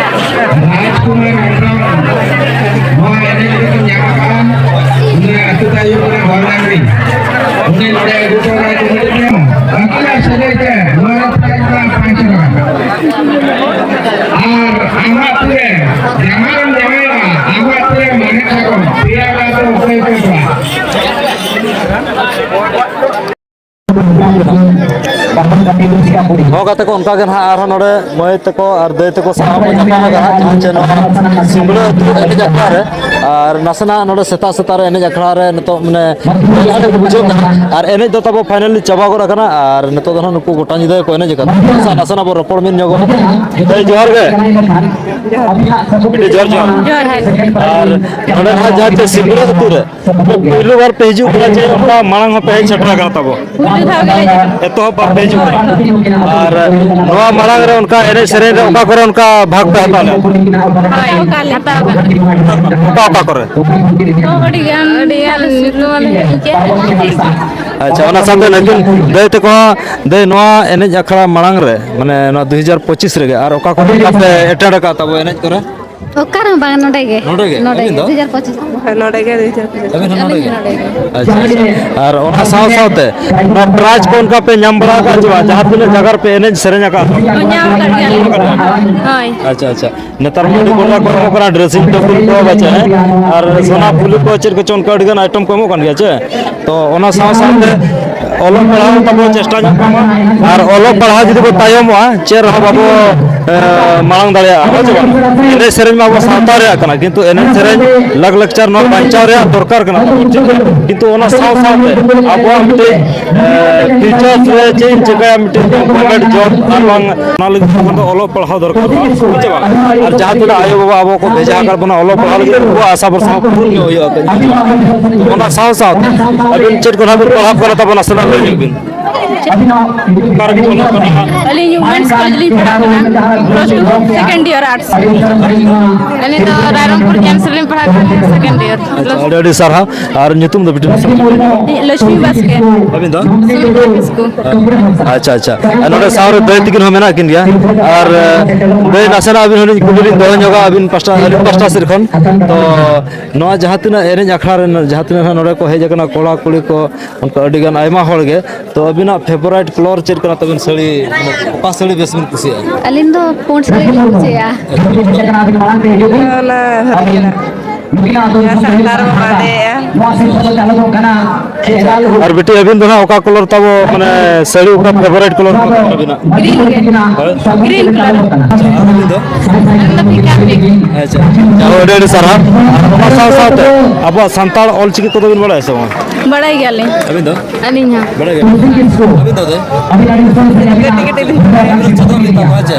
ᱨᱟᱡᱽᱠᱩᱢᱟᱨ ᱦᱮᱢᱵᱨᱚᱢ ᱱᱚᱣᱟ ᱮᱱᱮᱡ ᱨᱮᱠᱚ ᱧᱟᱢ ᱟᱠᱟᱫᱼᱟ᱾ ᱩᱱᱤ ᱟᱹᱛᱩ ᱛᱟᱭᱚᱢ ᱨᱮ ᱦᱚᱲ ᱰᱟᱝᱨᱤ, ᱩᱱᱤ ᱱᱚᱰᱮ ᱟᱹᱜᱩ ᱦᱚᱴᱚ ᱠᱟᱭ ᱠᱚ ᱢᱤᱫ ᱴᱷᱮᱱ᱾ ᱟᱹᱠᱤᱱᱟᱜ ᱥᱟᱹᱜᱟᱹᱭ ᱛᱮ ᱱᱚᱣᱟ ᱨᱮ ᱯᱨᱟᱭᱤᱡᱽ ᱫᱚ ᱯᱟᱸᱪ ᱴᱟᱠᱟ᱾ ᱦᱚᱸ, ᱜᱟᱛᱮ ᱠᱚ, ᱚᱱᱠᱟ ᱜᱮ ᱱᱟᱦᱟᱜ ᱟᱨᱦᱚᱸ ᱱᱚᱰᱮ ᱢᱟᱹᱭ ᱛᱟᱠᱚ ᱟᱨ ᱫᱟᱹᱭ ᱛᱟᱠᱚ ᱥᱟᱶ ᱠᱚ ᱧᱟᱯᱟᱢ ᱟᱠᱟᱱᱟ, ᱡᱟᱦᱟᱸ ᱪᱮ ᱱᱚᱣᱟ ᱥᱤᱢᱲᱟᱹ ᱟᱹᱛᱩ ᱮᱱᱮᱡ ᱟᱠᱷᱲᱟ ᱨᱮ᱾ ᱟᱨ ᱱᱟᱥᱮᱱᱟᱜ ᱱᱚᱰᱮ ᱥᱮᱛᱟᱜ ᱥᱮᱛᱟᱜ ᱨᱮ ᱮᱱᱮᱡ ᱟᱠᱷᱲᱟ ᱨᱮ ᱱᱤᱛᱚᱜ ᱢᱟᱱᱮ ᱵᱩᱡᱷᱟᱹᱜ ᱠᱟᱱᱟ᱾ ᱟᱨ ᱮᱱᱮᱡ ᱫᱚ ᱛᱟᱵᱚ finally ᱪᱟᱵᱟ ᱜᱚᱫ ᱟᱠᱟᱱᱟ᱾ ᱟᱨ ᱱᱤᱛᱚᱜ ᱫᱚ ᱱᱟᱦᱟᱜ ᱱᱩᱠᱩ ᱜᱚᱴᱟ ᱧᱤᱫᱟᱹ ᱠᱚ ᱮᱱᱮᱡ ᱟᱠᱟᱫᱟ᱾ ᱱᱟᱥᱮᱱᱟᱜ ᱵᱚ ᱨᱚᱯᱚᱲ ᱢᱤᱫ ᱧᱚᱜᱚᱜᱼᱟ᱾ ᱫᱟᱹᱭ, ᱡᱚᱦᱟᱨ ᱜᱮ᱾ ᱟᱹᱰᱤ ᱡᱚᱦᱟᱨ, ᱡᱚᱦᱟᱨ᱾ ᱡᱚᱦᱟᱨ ᱜᱮ᱾ ᱟᱨ ᱱᱚᱰᱮ ᱱᱟᱦᱟᱜ ᱡᱟᱦᱟᱸ ᱪᱮ ᱥᱤᱢᱲᱟᱹ ᱟᱹᱛᱩ ᱨᱮ ᱯᱩᱭᱞᱩ ᱵᱟᱨ ᱯᱮ ᱦᱤᱡᱩᱜ ᱠᱟᱱᱟ ᱪᱮ ᱚᱱᱠᱟ ᱢᱟᱲᱟᱝ ᱦᱚᱸᱯᱮ ᱦᱮᱡ ᱥᱮᱴᱮᱨ ᱟᱠᱟᱱᱟ ᱛᱟᱵᱚ? ᱯᱩᱭᱞᱩ ᱫᱷᱟᱣ ᱜᱮᱞᱮ ᱦᱤᱡᱩᱜ ᱠᱟᱱᱟ᱾ ᱮᱛᱚᱦᱚᱵ ᱵᱟᱨ ᱯᱮ ᱦᱤᱡᱩᱜ ᱠᱟᱱᱟ᱾ ᱟᱨ ᱱᱚᱣᱟ ᱢᱟᱲᱟᱝ ᱨᱮ ᱚᱱᱠᱟ ᱮᱱᱮᱡ ᱥᱮᱨᱮᱧ ᱨᱮ ᱚᱠᱟ ᱠᱚᱨᱮ ᱚᱱᱠᱟ ᱵᱷᱟᱜᱽ ᱯᱮ ᱦᱟᱛᱟᱣ ᱞᱮᱫᱟ? ᱦᱳᱭ, ᱦᱟᱛᱟᱣ ᱟᱠᱟᱫᱟ᱾ ᱚᱠᱟ ᱚᱠᱟ ᱠᱚᱨᱮ? ᱛᱚ, ᱟᱹᱰᱤ ᱜᱟᱱ, ᱟᱹᱰᱤ ᱜᱟᱱ ᱥᱤᱨᱯᱟᱹ ᱢᱟᱞᱮ ᱧᱟᱢ ᱠᱮᱫᱟ᱾ ᱟᱪᱪᱷᱟ, ᱚᱱᱟ ᱥᱟᱶᱛᱮ ᱱᱩᱠᱤᱱ ᱫᱟᱹᱭ ᱛᱟᱠᱚ ᱦᱚᱸ, ᱫᱟᱹᱭ, ᱱᱚᱣᱟ ᱮᱱᱮᱡ ᱟᱠᱷᱲᱟ ᱢᱟᱲᱟᱝ ᱨᱮ, ᱢᱟᱱᱮ ᱱᱚᱣᱟ ᱫᱩ ᱦᱟᱡᱟᱨ ᱯᱚᱸᱪᱤᱥ ᱨᱮᱜᱮ ᱟᱨ ᱚᱠᱟ ᱠᱚᱨᱮ ᱚᱱᱠᱟ ᱯᱮ attend ᱟᱠᱟᱫ ᱛᱟᱵᱚ ᱮᱱᱮᱡ ᱠᱚᱨᱮ? ᱚᱠᱟ ᱨᱮᱦᱚᱸ ᱵᱟᱝ, ᱱᱚᱰᱮ ᱜᱮ᱾ ᱱᱚᱰᱮ ᱜᱮ? ᱱᱚᱰᱮ ᱟᱹᱵᱤᱱ ᱜᱮ, ᱫᱚ? ᱫᱩ ᱦᱟᱡᱟᱨ ᱯᱚᱸᱪᱤᱥ᱾ ᱦᱮᱸ, ᱱᱚᱰᱮ ᱜᱮ, ᱫᱩ ᱦᱟᱡᱟᱨ ᱯᱚᱸᱪᱤᱥ᱾ ᱟᱹᱵᱤᱱ ᱦᱚᱸ ᱱᱚᱰᱮ ᱜᱮ? ᱱᱚᱰᱮ ᱜᱮ᱾ ᱟᱪᱪᱷᱟ, ᱟᱪᱪᱷᱟ᱾ ᱟᱨ ᱚᱱᱟ ᱥᱟᱶ ᱥᱟᱶᱛᱮ ᱱᱚᱣᱟ prize ᱠᱚ ᱚᱱᱠᱟ ᱯᱮ ᱧᱟᱢ ᱵᱟᱲᱟ ᱟᱠᱟᱫ ᱪᱮ ᱵᱟᱝ? ᱡᱟᱦᱟᱸ ᱛᱤᱱᱟᱹᱜ ᱡᱟᱭᱜᱟ ᱨᱮᱯᱮ ᱮᱱᱮᱡ ᱥᱮᱨᱮᱧ ᱟᱠᱟᱫ? ᱧᱟᱢ ᱟᱠᱟᱫ ᱜᱮᱭᱟᱞᱮ᱾ ᱦᱳᱭ᱾ ᱟᱪᱪᱷᱟ, ᱟᱪᱪᱷᱟ᱾ ᱱᱮᱛᱟᱨ ᱢᱟ ᱟᱹᱰᱤ ᱜᱚᱴᱟ ᱠᱚ ᱮᱢᱚᱜ ᱠᱟᱱᱟ, dressing table ᱠᱚ ᱵᱟᱪᱮ, ᱦᱮᱸ? ᱟᱨ ᱥᱚᱱᱟ ᱯᱷᱩᱞᱤ ᱠᱚ ᱪᱮᱫ ᱠᱚᱪᱚ ᱚᱱᱠᱟ ᱟᱹᱰᱤ ᱜᱟᱱ item ᱠᱚ ᱮᱢᱚᱜ ᱠᱟᱱ ᱜᱮᱭᱟ ᱪᱮ? ᱛᱚ ᱚᱱᱟ ᱥᱟᱶ ᱥᱟᱶᱛᱮ ᱚᱞᱚᱜ ᱯᱟᱲᱦᱟᱣ ᱛᱟᱵᱚ ᱪᱮᱥᱴᱟ ᱧᱚᱜ ᱠᱟᱜ ᱢᱟ᱾ ᱟᱨ ᱚᱞᱚᱜ ᱯᱟᱲᱦᱟᱣ ᱡᱩᱫᱤ ᱵᱚ ᱛᱟᱭᱚᱢᱚᱜᱼᱟ, ᱪᱮᱫ ᱨᱮᱦᱚᱸ ᱵᱟᱵᱚ, ᱮ, ᱢᱟᱲᱟᱝ ᱫᱟᱲᱮᱭᱟᱜᱼᱟ, ᱦᱮᱸ ᱥᱮ ᱵᱟᱝ? ᱮᱱᱮᱡ ᱥᱮᱨᱮᱧ ᱢᱟ ᱟᱵᱚ ᱥᱟᱶᱛᱟ ᱨᱮᱭᱟᱜ ᱠᱟᱱᱟ, ᱠᱤᱱᱛᱩ ᱮᱱᱮᱡ ᱥᱮᱨᱮᱧ ᱞᱟᱠᱪᱟᱨ ᱱᱚᱣᱟ ᱵᱟᱧᱪᱟᱣ ᱨᱮᱭᱟᱜ ᱫᱚᱨᱠᱟᱨ ᱠᱟᱱᱟ᱾ ᱠᱤᱱᱛᱩ ᱚᱱᱟ ᱥᱟᱶ ᱥᱟᱶᱛᱮ ᱟᱵᱚᱣᱟᱜ ᱢᱤᱫᱴᱮᱡ, ᱮ, future ᱨᱮ ᱪᱮᱫ ᱤᱧ ᱪᱤᱠᱟᱹᱭᱟ, ᱢᱤᱫᱴᱮᱡ government job ᱟᱨ ᱵᱟᱝ, ᱚᱱᱟ ᱞᱟᱹᱜᱤᱫ ᱛᱮ ᱫᱚ ᱚᱞᱚᱜ ᱯᱟᱲᱦᱟᱣ ᱫᱚᱨᱠᱟᱨ ᱠᱟᱱᱟ, ᱦᱮᱸ ᱥᱮ ᱵᱟᱝ? ᱟᱨ ᱡᱟᱦᱟᱸ ᱛᱤᱱᱟᱹᱜ ᱟᱭᱳᱼᱵᱟᱵᱟ ᱟᱵᱚ ᱠᱚ ᱵᱷᱮᱡᱟ ᱟᱠᱟᱫ ᱵᱚᱱᱟ ᱚᱞᱚᱜ ᱯᱟᱲᱦᱟᱣ ᱞᱟᱹᱜᱤᱫ, ᱩᱱᱠᱩᱣᱟᱜ ᱟᱥᱟ ᱵᱷᱚᱨᱥᱟ ᱦᱚᱸ ᱯᱩᱨᱱᱚ ᱦᱩᱭᱩᱜᱼᱟ᱾ ᱚᱱᱟ ᱥᱟᱶ ᱥᱟᱶᱛᱮ ᱟᱹᱵᱤᱱ ᱪᱮᱫ ᱠᱚ ᱱᱟᱦᱟᱜ ᱵᱤᱱ ᱯᱟᱲᱦᱟᱣ ᱠᱟᱱᱟ ᱛᱟᱵᱚᱱᱟ, ᱱᱟᱥᱮᱱᱟᱜ ᱞᱟᱹᱭ ᱧᱚᱜ ᱵᱤᱱ᱾ ᱚᱠᱟ ᱨᱮᱵᱤᱱ ᱚᱞᱚᱜ ᱠᱟᱱᱟ ᱦᱟᱸᱜ? ᱟᱹᱞᱤᱧ Women's College ᱞᱤᱧ ᱯᱟᱲᱦᱟᱜ ᱠᱟᱱᱟ, plus two second year arts᱾ ᱟᱹᱞᱤᱧ ᱫᱚ ᱨᱟᱭᱨᱚᱝᱯᱩᱨ ᱜᱮᱢᱥ ᱨᱮᱞᱤᱧ ᱯᱟᱲᱦᱟᱜ ᱠᱟᱱᱟ, second year᱾ ᱟᱪᱪᱷᱟ, ᱟᱹᱰᱤ ᱟᱹᱰᱤ ᱥᱟᱨᱦᱟᱣ᱾ ᱟᱨ ᱧᱩᱛᱩᱢ ᱫᱚ ᱵᱤᱴᱤ? ᱞᱚᱠᱥᱢᱤ ᱵᱟᱥᱠᱮ᱾ ᱟᱹᱵᱤᱱ ᱫᱚ? ᱥᱩᱢᱤᱛᱨᱟ ᱠᱤᱥᱠᱩ᱾ ᱟᱪᱪᱷᱟ, ᱟᱪᱪᱷᱟ᱾ ᱟᱨ ᱱᱚᱰᱮ ᱥᱟᱶ ᱨᱮ ᱫᱟᱹᱭ ᱛᱟᱹᱠᱤᱱ ᱦᱚᱸ ᱢᱮᱱᱟᱜ ᱠᱤᱱ ᱜᱮᱭᱟ᱾ ᱟᱨ, ᱮ, ᱫᱟᱹᱭ, ᱱᱟᱥᱮᱱᱟᱜ ᱟᱹᱵᱤᱱ ᱦᱚᱸᱞᱤᱧ ᱠᱩᱞᱤ ᱞᱤᱧ ᱫᱚᱦᱚ ᱧᱚᱜᱟ ᱟᱹᱵᱤᱱ ᱯᱟᱥᱴᱟ, ᱟᱹᱞᱤᱧ ᱯᱟᱥᱴᱟ ᱥᱮᱫ ᱠᱷᱚᱱ᱾ ᱛᱚ ᱱᱚᱣᱟ ᱡᱟᱦᱟᱸ ᱛᱤᱱᱟᱹᱜ ᱮᱱᱮᱡ ᱟᱠᱷᱲᱟ ᱨᱮ ᱡᱟᱦᱟᱸ ᱛᱤᱱᱟᱹᱜ ᱦᱟᱸᱜ ᱱᱚᱰᱮ ᱠᱚ ᱦᱮᱡ ᱟᱠᱟᱱᱟ, ᱠᱚᱲᱟ ᱠᱩᱲᱤ ᱠᱚ, ᱚᱱᱠᱟ ᱟᱹᱰᱤ ᱜᱟᱱ ᱟᱭᱢᱟ ᱦᱚᱲ ᱜᱮ, ᱛᱚ ᱟᱹᱵᱤᱱᱟᱜ favourite colour ᱪᱮᱫ ᱠᱟᱱᱟ ᱛᱟᱵᱤᱱ ᱥᱟᱹᱲᱤ? ᱚᱠᱟ ᱥᱟᱹᱲᱤ ᱵᱮᱥ ᱵᱤᱱ ᱠᱩᱥᱤᱭᱟᱜᱼᱟ? ᱟᱹᱞᱤᱧ ᱫᱚ ᱯᱩᱸᱰ ᱥᱟᱹᱲᱤ ᱞᱤᱧ ᱠᱩᱥᱤᱭᱟᱜᱼᱟ᱾ ᱚᱱᱟ ᱦᱟᱹᱨᱭᱟᱹᱲᱟᱜ᱾ ᱱᱩᱠᱤᱱᱟᱜ ᱟᱹᱛᱩ ᱫᱤᱥᱚᱢ ᱥᱟᱱᱛᱟᱲ ᱵᱚᱱ ᱵᱟᱸᱫᱮᱭᱮᱜᱼᱟ᱾ ᱱᱚᱣᱟ ᱥᱤᱨᱯᱟᱹ ᱫᱚ ᱪᱟᱞᱩ ᱜᱚᱫ ᱠᱟᱱᱟ᱾ ᱟᱨ ᱵᱤᱴᱤ, ᱟᱹᱵᱤᱱ ᱫᱚ ᱱᱟᱦᱟᱜ ᱚᱠᱟ ᱠᱚᱞᱚᱨ ᱛᱟᱵᱚ, ᱢᱟᱱᱮ, ᱥᱟᱹᱲᱤ ᱚᱠᱟ ᱯᱷᱮᱵᱟᱨᱮᱴ ᱠᱚᱞᱚᱨ ᱛᱟᱵᱚ ᱟᱹᱵᱤᱱᱟᱜ? ᱜᱨᱤᱱ ᱜᱮ᱾ Green colour. ᱟᱪᱪᱷᱟ, ᱟᱨ ᱟᱹᱵᱤᱱ ᱫᱚ? ᱟᱹᱞᱤᱧ ᱫᱚ ᱯᱤᱝᱠ ᱟᱨ ᱯᱤᱝᱠ᱾ ᱟᱪᱪᱷᱟ, ᱟᱪᱪᱷᱟ, ᱟᱹᱰᱤ ᱟᱹᱰᱤ ᱥᱟᱨᱦᱟᱣ᱾ ᱟᱨ ᱚᱱᱟ ᱥᱟᱶ ᱥᱟᱶᱛᱮ ᱟᱵᱚᱣᱟᱜ ᱥᱟᱱᱛᱟᱲ ᱚᱞ ᱪᱤᱠᱤ ᱠᱚᱫᱚ ᱵᱤᱱ ᱵᱟᱲᱟᱭᱟ ᱥᱮ ᱵᱟᱝ? ᱵᱟᱲᱟᱭ ᱜᱮᱭᱟᱞᱤᱧ᱾ ᱟᱹᱵᱤᱱ ᱫᱚ? ᱟᱹᱞᱤᱧ ᱦᱚᱸ᱾ ᱵᱟᱲᱟᱭ ᱜᱮᱭᱟ᱾ ᱟᱹᱵᱤᱱ ᱫᱚ? ᱠᱟᱹᱴᱤᱡ ᱠᱟᱹᱴᱤᱡ ᱞᱤᱧ ᱵᱟᱲᱟᱭᱟ᱾ ᱟᱵᱚ ᱪᱮᱫᱟᱜ ᱢᱮᱛᱟᱜ ᱠᱚᱣᱟ ᱡᱮ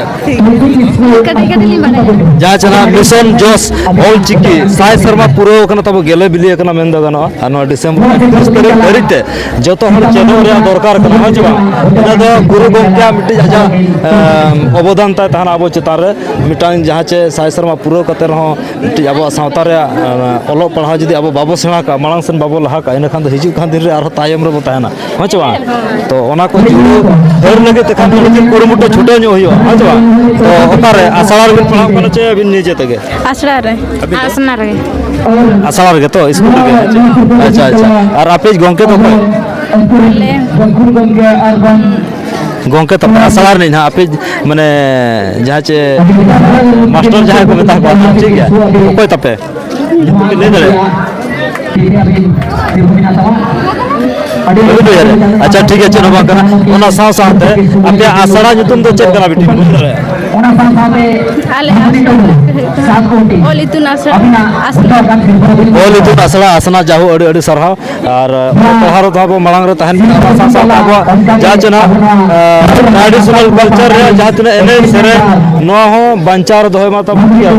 ᱠᱟᱹᱴᱤᱡ ᱠᱟᱹᱴᱤᱡ ᱞᱤᱧ ᱵᱟᱲᱟᱭᱟ᱾ ᱡᱟᱦᱟᱸ ᱪᱮ ᱱᱟᱦᱟᱜ ᱢᱤᱥᱚᱱ ᱡᱚᱥ ᱚᱞ ᱪᱤᱠᱤ ᱥᱟᱭ ᱥᱮᱨᱢᱟ ᱯᱩᱨᱟᱹᱣ ᱠᱟᱱᱟ ᱛᱟᱵᱚ, ᱜᱮᱞᱮ ᱵᱤᱞᱤ ᱟᱠᱟᱱᱟ ᱢᱮᱱ ᱫᱚ ᱜᱟᱱᱚᱜᱼᱟ᱾ ᱟᱨ ᱱᱚᱣᱟ ᱰᱤᱥᱮᱢᱵᱚᱨ ᱮᱠᱛᱨᱤᱥ ᱛᱟᱹᱨᱤᱠᱷ ᱫᱷᱟᱹᱨᱤᱡ ᱛᱮ ᱡᱚᱛᱚ ᱦᱚᱲ ᱪᱮᱫᱚᱜ ᱨᱮᱭᱟᱜ ᱫᱚᱨᱠᱟᱨ ᱠᱟᱱᱟ, ᱦᱮᱸ ᱪᱮ ᱵᱟᱝ? ᱤᱱᱟᱹ ᱫᱚ ᱜᱩᱨᱩ ᱜᱚᱢᱠᱮᱭᱟᱜ ᱢᱤᱫᱴᱤᱡ ᱟᱡᱟᱜ, ᱮᱢ, ᱚᱵᱚᱫᱟᱱ ᱛᱟᱭ ᱛᱟᱦᱮᱱᱟ ᱟᱵᱚ ᱪᱮᱛᱟᱱ ᱨᱮ᱾ ᱢᱤᱫᱴᱟᱝ ᱡᱟᱦᱟᱸ ᱪᱮ ᱥᱟᱭ ᱥᱮᱨᱢᱟ ᱯᱩᱨᱟᱹᱣ ᱠᱟᱛᱮ ᱨᱮᱦᱚᱸ ᱢᱤᱫᱴᱤᱡ ᱟᱵᱚᱣᱟᱜ ᱥᱟᱶᱛᱟ ᱨᱮᱭᱟᱜ, ᱮᱸ, ᱚᱞᱚᱜ ᱯᱟᱲᱦᱟᱣ ᱡᱩᱫᱤ ᱟᱵᱚ ᱵᱟᱵᱚ ᱥᱮᱬᱟ ᱠᱟᱜᱼᱟ, ᱢᱟᱲᱟᱝ ᱥᱮᱱ ᱵᱟᱵᱚ ᱞᱟᱦᱟ ᱠᱟᱜᱼᱟ, ᱤᱱᱟᱹᱠᱷᱟᱱ ᱫᱚ ᱦᱤᱡᱩᱜ ᱠᱟᱱ ᱫᱤᱱ ᱨᱮ ᱟᱨᱦᱚᱸ ᱛᱟᱭᱚᱢ ᱨᱮᱵᱚ ᱛᱟᱦᱮᱱᱟ, ᱦᱮᱸ ᱪᱮ ᱵᱟᱝ? ᱛᱚ ᱚᱱᱟ ᱠᱚ ᱡᱩᱲᱟᱹᱣ ᱫᱟᱹᱲ ᱞᱟᱹᱜᱤᱫ ᱛᱮᱠᱷᱟᱱ ᱫᱚ ᱱᱤᱡᱮ ᱠᱩᱨᱩᱢᱩᱴᱩ ᱪᱷᱩᱴᱟᱹᱣ ᱧᱚᱜ ᱦᱩᱭᱩᱜᱼᱟ, ᱦᱮᱸ ᱪᱮ ᱵᱟᱝ? ᱛᱚ ᱚᱠᱟᱨᱮ, ᱟᱥᱲᱟ ᱨᱮᱵᱤᱱ ᱯᱟᱲᱦᱟᱣ ᱠᱟᱱᱟ ᱪᱮ ᱟᱹᱵᱤᱱ ᱱᱤᱡᱮ ᱛᱮᱜᱮ? ᱟᱥᱲᱟ ᱨᱮ᱾ ᱟᱹᱵᱤᱱ ᱫᱚ? ᱟᱥᱱᱟ ᱨᱮᱜᱮ᱾ ᱟᱥᱲᱟ ᱨᱮᱜᱮ ᱛᱚ, ᱤᱥᱠᱩᱞ ᱨᱮᱜᱮ, ᱦᱮᱸ ᱪᱮ? ᱟᱪᱪᱷᱟ, ᱟᱪᱪᱷᱟ᱾ ᱟᱨ ᱟᱯᱮ ᱜᱚᱢᱠᱮ ᱛᱟᱯᱮ? ᱟᱞᱮ ᱜᱚᱢᱠᱮ ᱛᱟᱯᱮ ᱟᱥᱲᱟ ᱨᱤᱱᱤᱡ ᱱᱟᱦᱟᱜ, ᱟᱯᱮ ᱢᱟᱱᱮ ᱡᱟᱦᱟᱸ ᱪᱮ ᱢᱟᱥᱴᱟᱨ ᱡᱟᱦᱟᱸᱭ ᱠᱚ ᱢᱮᱛᱟ ᱠᱚᱣᱟ, ᱴᱷᱤᱠ ᱜᱮᱭᱟ? ᱚᱠᱚᱭ ᱛᱟᱯᱮ? ᱧᱩᱛᱩᱢ ᱵᱤᱱ ᱞᱟᱹᱭ ᱫᱟᱲᱮᱭᱟᱜᱼᱟ? ᱵᱟᱹᱵᱤᱱ ᱩᱭᱦᱟᱹᱨᱮᱫᱼᱟ? ᱟᱪᱪᱷᱟ, ᱴᱷᱤᱠ ᱜᱮᱭᱟ, ᱪᱮᱫ ᱦᱚᱸ ᱵᱟᱝ ᱠᱟᱱᱟ᱾ ᱚᱱᱟ ᱥᱟᱶ ᱥᱟᱶᱛᱮ ᱟᱯᱮᱭᱟᱜ ᱟᱥᱲᱟ ᱧᱩᱛᱩᱢ ᱫᱚ ᱪᱮᱫ ᱠᱟᱱᱟ, ᱵᱤᱴᱤ, ᱵᱤᱱ ᱞᱟᱹᱭ ᱫᱟᱲᱮᱭᱟᱜᱼᱟ? ᱟᱞᱮ ᱟᱥᱲᱟ ᱚᱞ ᱤᱛᱩᱱ ᱟᱥᱲᱟ, ᱟᱥᱲᱟ᱾ ᱚᱞ ᱤᱛᱩᱱ ᱟᱥᱲᱟ ᱟᱥᱱᱟ, ᱡᱟᱦᱳ, ᱟᱹᱰᱤ ᱟᱹᱰᱤ ᱥᱟᱨᱦᱟᱣ᱾ ᱟᱨ ᱚᱞᱚᱜ ᱯᱟᱲᱦᱟᱣ ᱨᱮᱫᱚ ᱟᱵᱚ ᱢᱟᱲᱟᱝ ᱨᱮ ᱛᱟᱦᱮᱱ ᱠᱟᱱᱟ, ᱚᱱᱟ ᱥᱟᱶ ᱥᱟᱶᱛᱮ ᱟᱵᱚᱣᱟᱜ ᱡᱟᱦᱟᱸ ᱛᱤᱱᱟᱹᱜ, ᱟᱸ, traditional culture ᱨᱮᱭᱟᱜ ᱡᱟᱦᱟᱸ ᱛᱤᱱᱟᱹᱜ ᱮᱱᱮᱡ ᱥᱮᱨᱮᱧ, ᱱᱚᱣᱟ ᱦᱚᱸ ᱵᱟᱧᱪᱟᱣ ᱨᱮ ᱫᱚᱦᱚᱭ ᱢᱟ ᱛᱟᱵᱚᱱ ᱜᱮᱭᱟ᱾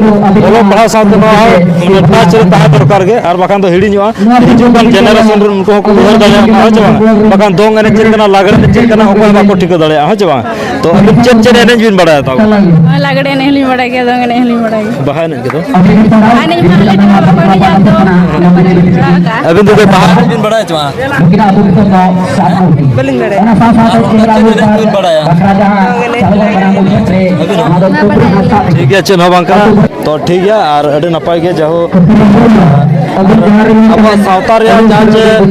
ᱚᱞᱚᱜ ᱯᱟᱲᱦᱟᱣ ᱥᱟᱶᱛᱮ ᱱᱚᱣᱟ ᱦᱚᱸ, ᱢᱟᱱᱮ, touch ᱨᱮ ᱛᱟᱦᱮᱸ ᱫᱚᱨᱠᱟᱨ ᱜᱮ, ᱟᱨ ᱵᱟᱠᱷᱟᱱ ᱫᱚ ᱦᱤᱲᱤᱧᱚᱜᱼᱟ᱾ ᱦᱤᱡᱩᱜ ᱠᱟᱱ generation ᱨᱮᱱ ᱩᱱᱠᱩ ᱦᱚᱸᱠᱚ ᱩᱭᱦᱟᱹᱨ ᱫᱟᱲᱮᱭᱟᱜ ᱢᱟ, ᱦᱮᱸ ᱪᱮ ᱵᱟᱝ? ᱵᱟᱠᱷᱟᱱ ᱫᱚᱝ ᱮᱱᱮᱡ ᱪᱮᱫ ᱠᱟᱱᱟ, ᱞᱟᱜᱽᱲᱮ ᱮᱱᱮᱡ ᱪᱮᱫ ᱠᱟᱱᱟ, ᱚᱠᱚᱭ ᱦᱚᱸ ᱵᱟᱠᱚ ᱴᱷᱤᱠᱟᱹ ᱫᱟᱲᱮᱭᱟᱜᱼᱟ, ᱦᱮᱸ ᱪᱮ ᱵᱟᱝ? ᱛᱚ ᱟᱹᱵᱤᱱ ᱪᱮᱫ ᱪᱮᱫ ᱮᱱᱮᱡ ᱵᱤᱱ ᱵᱟᱲᱟᱭᱟ ᱛᱟᱵᱚᱱ? ᱞᱟᱜᱽᱲᱮ ᱮᱱᱮᱡ ᱦᱚᱸᱞᱤᱧ ᱵᱟᱲᱟᱭ ᱜᱮᱭᱟ, ᱫᱚᱝ ᱮᱱᱮᱡ ᱦᱚᱸᱞᱤᱧ ᱵᱟᱲᱟᱭ ᱜᱮᱭᱟ᱾ ᱵᱟᱦᱟ ᱮᱱᱮᱡ ᱠᱚᱫᱚ? ᱵᱟᱦᱟ ᱮᱱᱮᱡ ᱢᱟ ᱟᱞᱮ ᱴᱷᱮᱱ ᱢᱟ ᱵᱟᱠᱚ ᱮᱱᱮᱡᱟ, ᱟᱫᱚ ᱵᱟᱹᱞᱤᱧ ᱵᱟᱲᱟᱭ ᱟᱠᱟᱫᱼᱟ᱾ ᱟᱹᱵᱤᱱ ᱫᱚ ᱵᱟᱦᱟ ᱮᱱᱮᱡ ᱵᱤᱱ ᱵᱟᱲᱟᱭᱟ ᱪᱮ ᱵᱟᱝ? ᱵᱟᱹᱞᱤᱧ ᱵᱟᱲᱟᱭᱟ᱾ ᱟᱨ ᱚᱱᱟ ᱪᱮᱫ ᱮᱱᱮᱡ ᱵᱤᱱ ᱵᱟᱲᱟᱭᱟ? ᱫᱚᱝ ᱮᱱᱮᱡ᱾ ᱴᱷᱤᱠ ᱜᱮᱭᱟ, ᱪᱮᱫ ᱦᱚᱸ ᱵᱟᱝ ᱠᱟᱱᱟ᱾ ᱛᱚ ᱴᱷᱤᱠ ᱜᱮᱭᱟ, ᱟᱨ ᱟᱹᱰᱤ ᱱᱟᱯᱟᱭ ᱜᱮ, ᱡᱟᱦᱳ, ᱟᱵᱚᱣᱟᱜ ᱥᱟᱶᱛᱟ ᱨᱮᱭᱟᱜ ᱡᱟᱦᱟᱸ ᱡᱮ, ᱮ,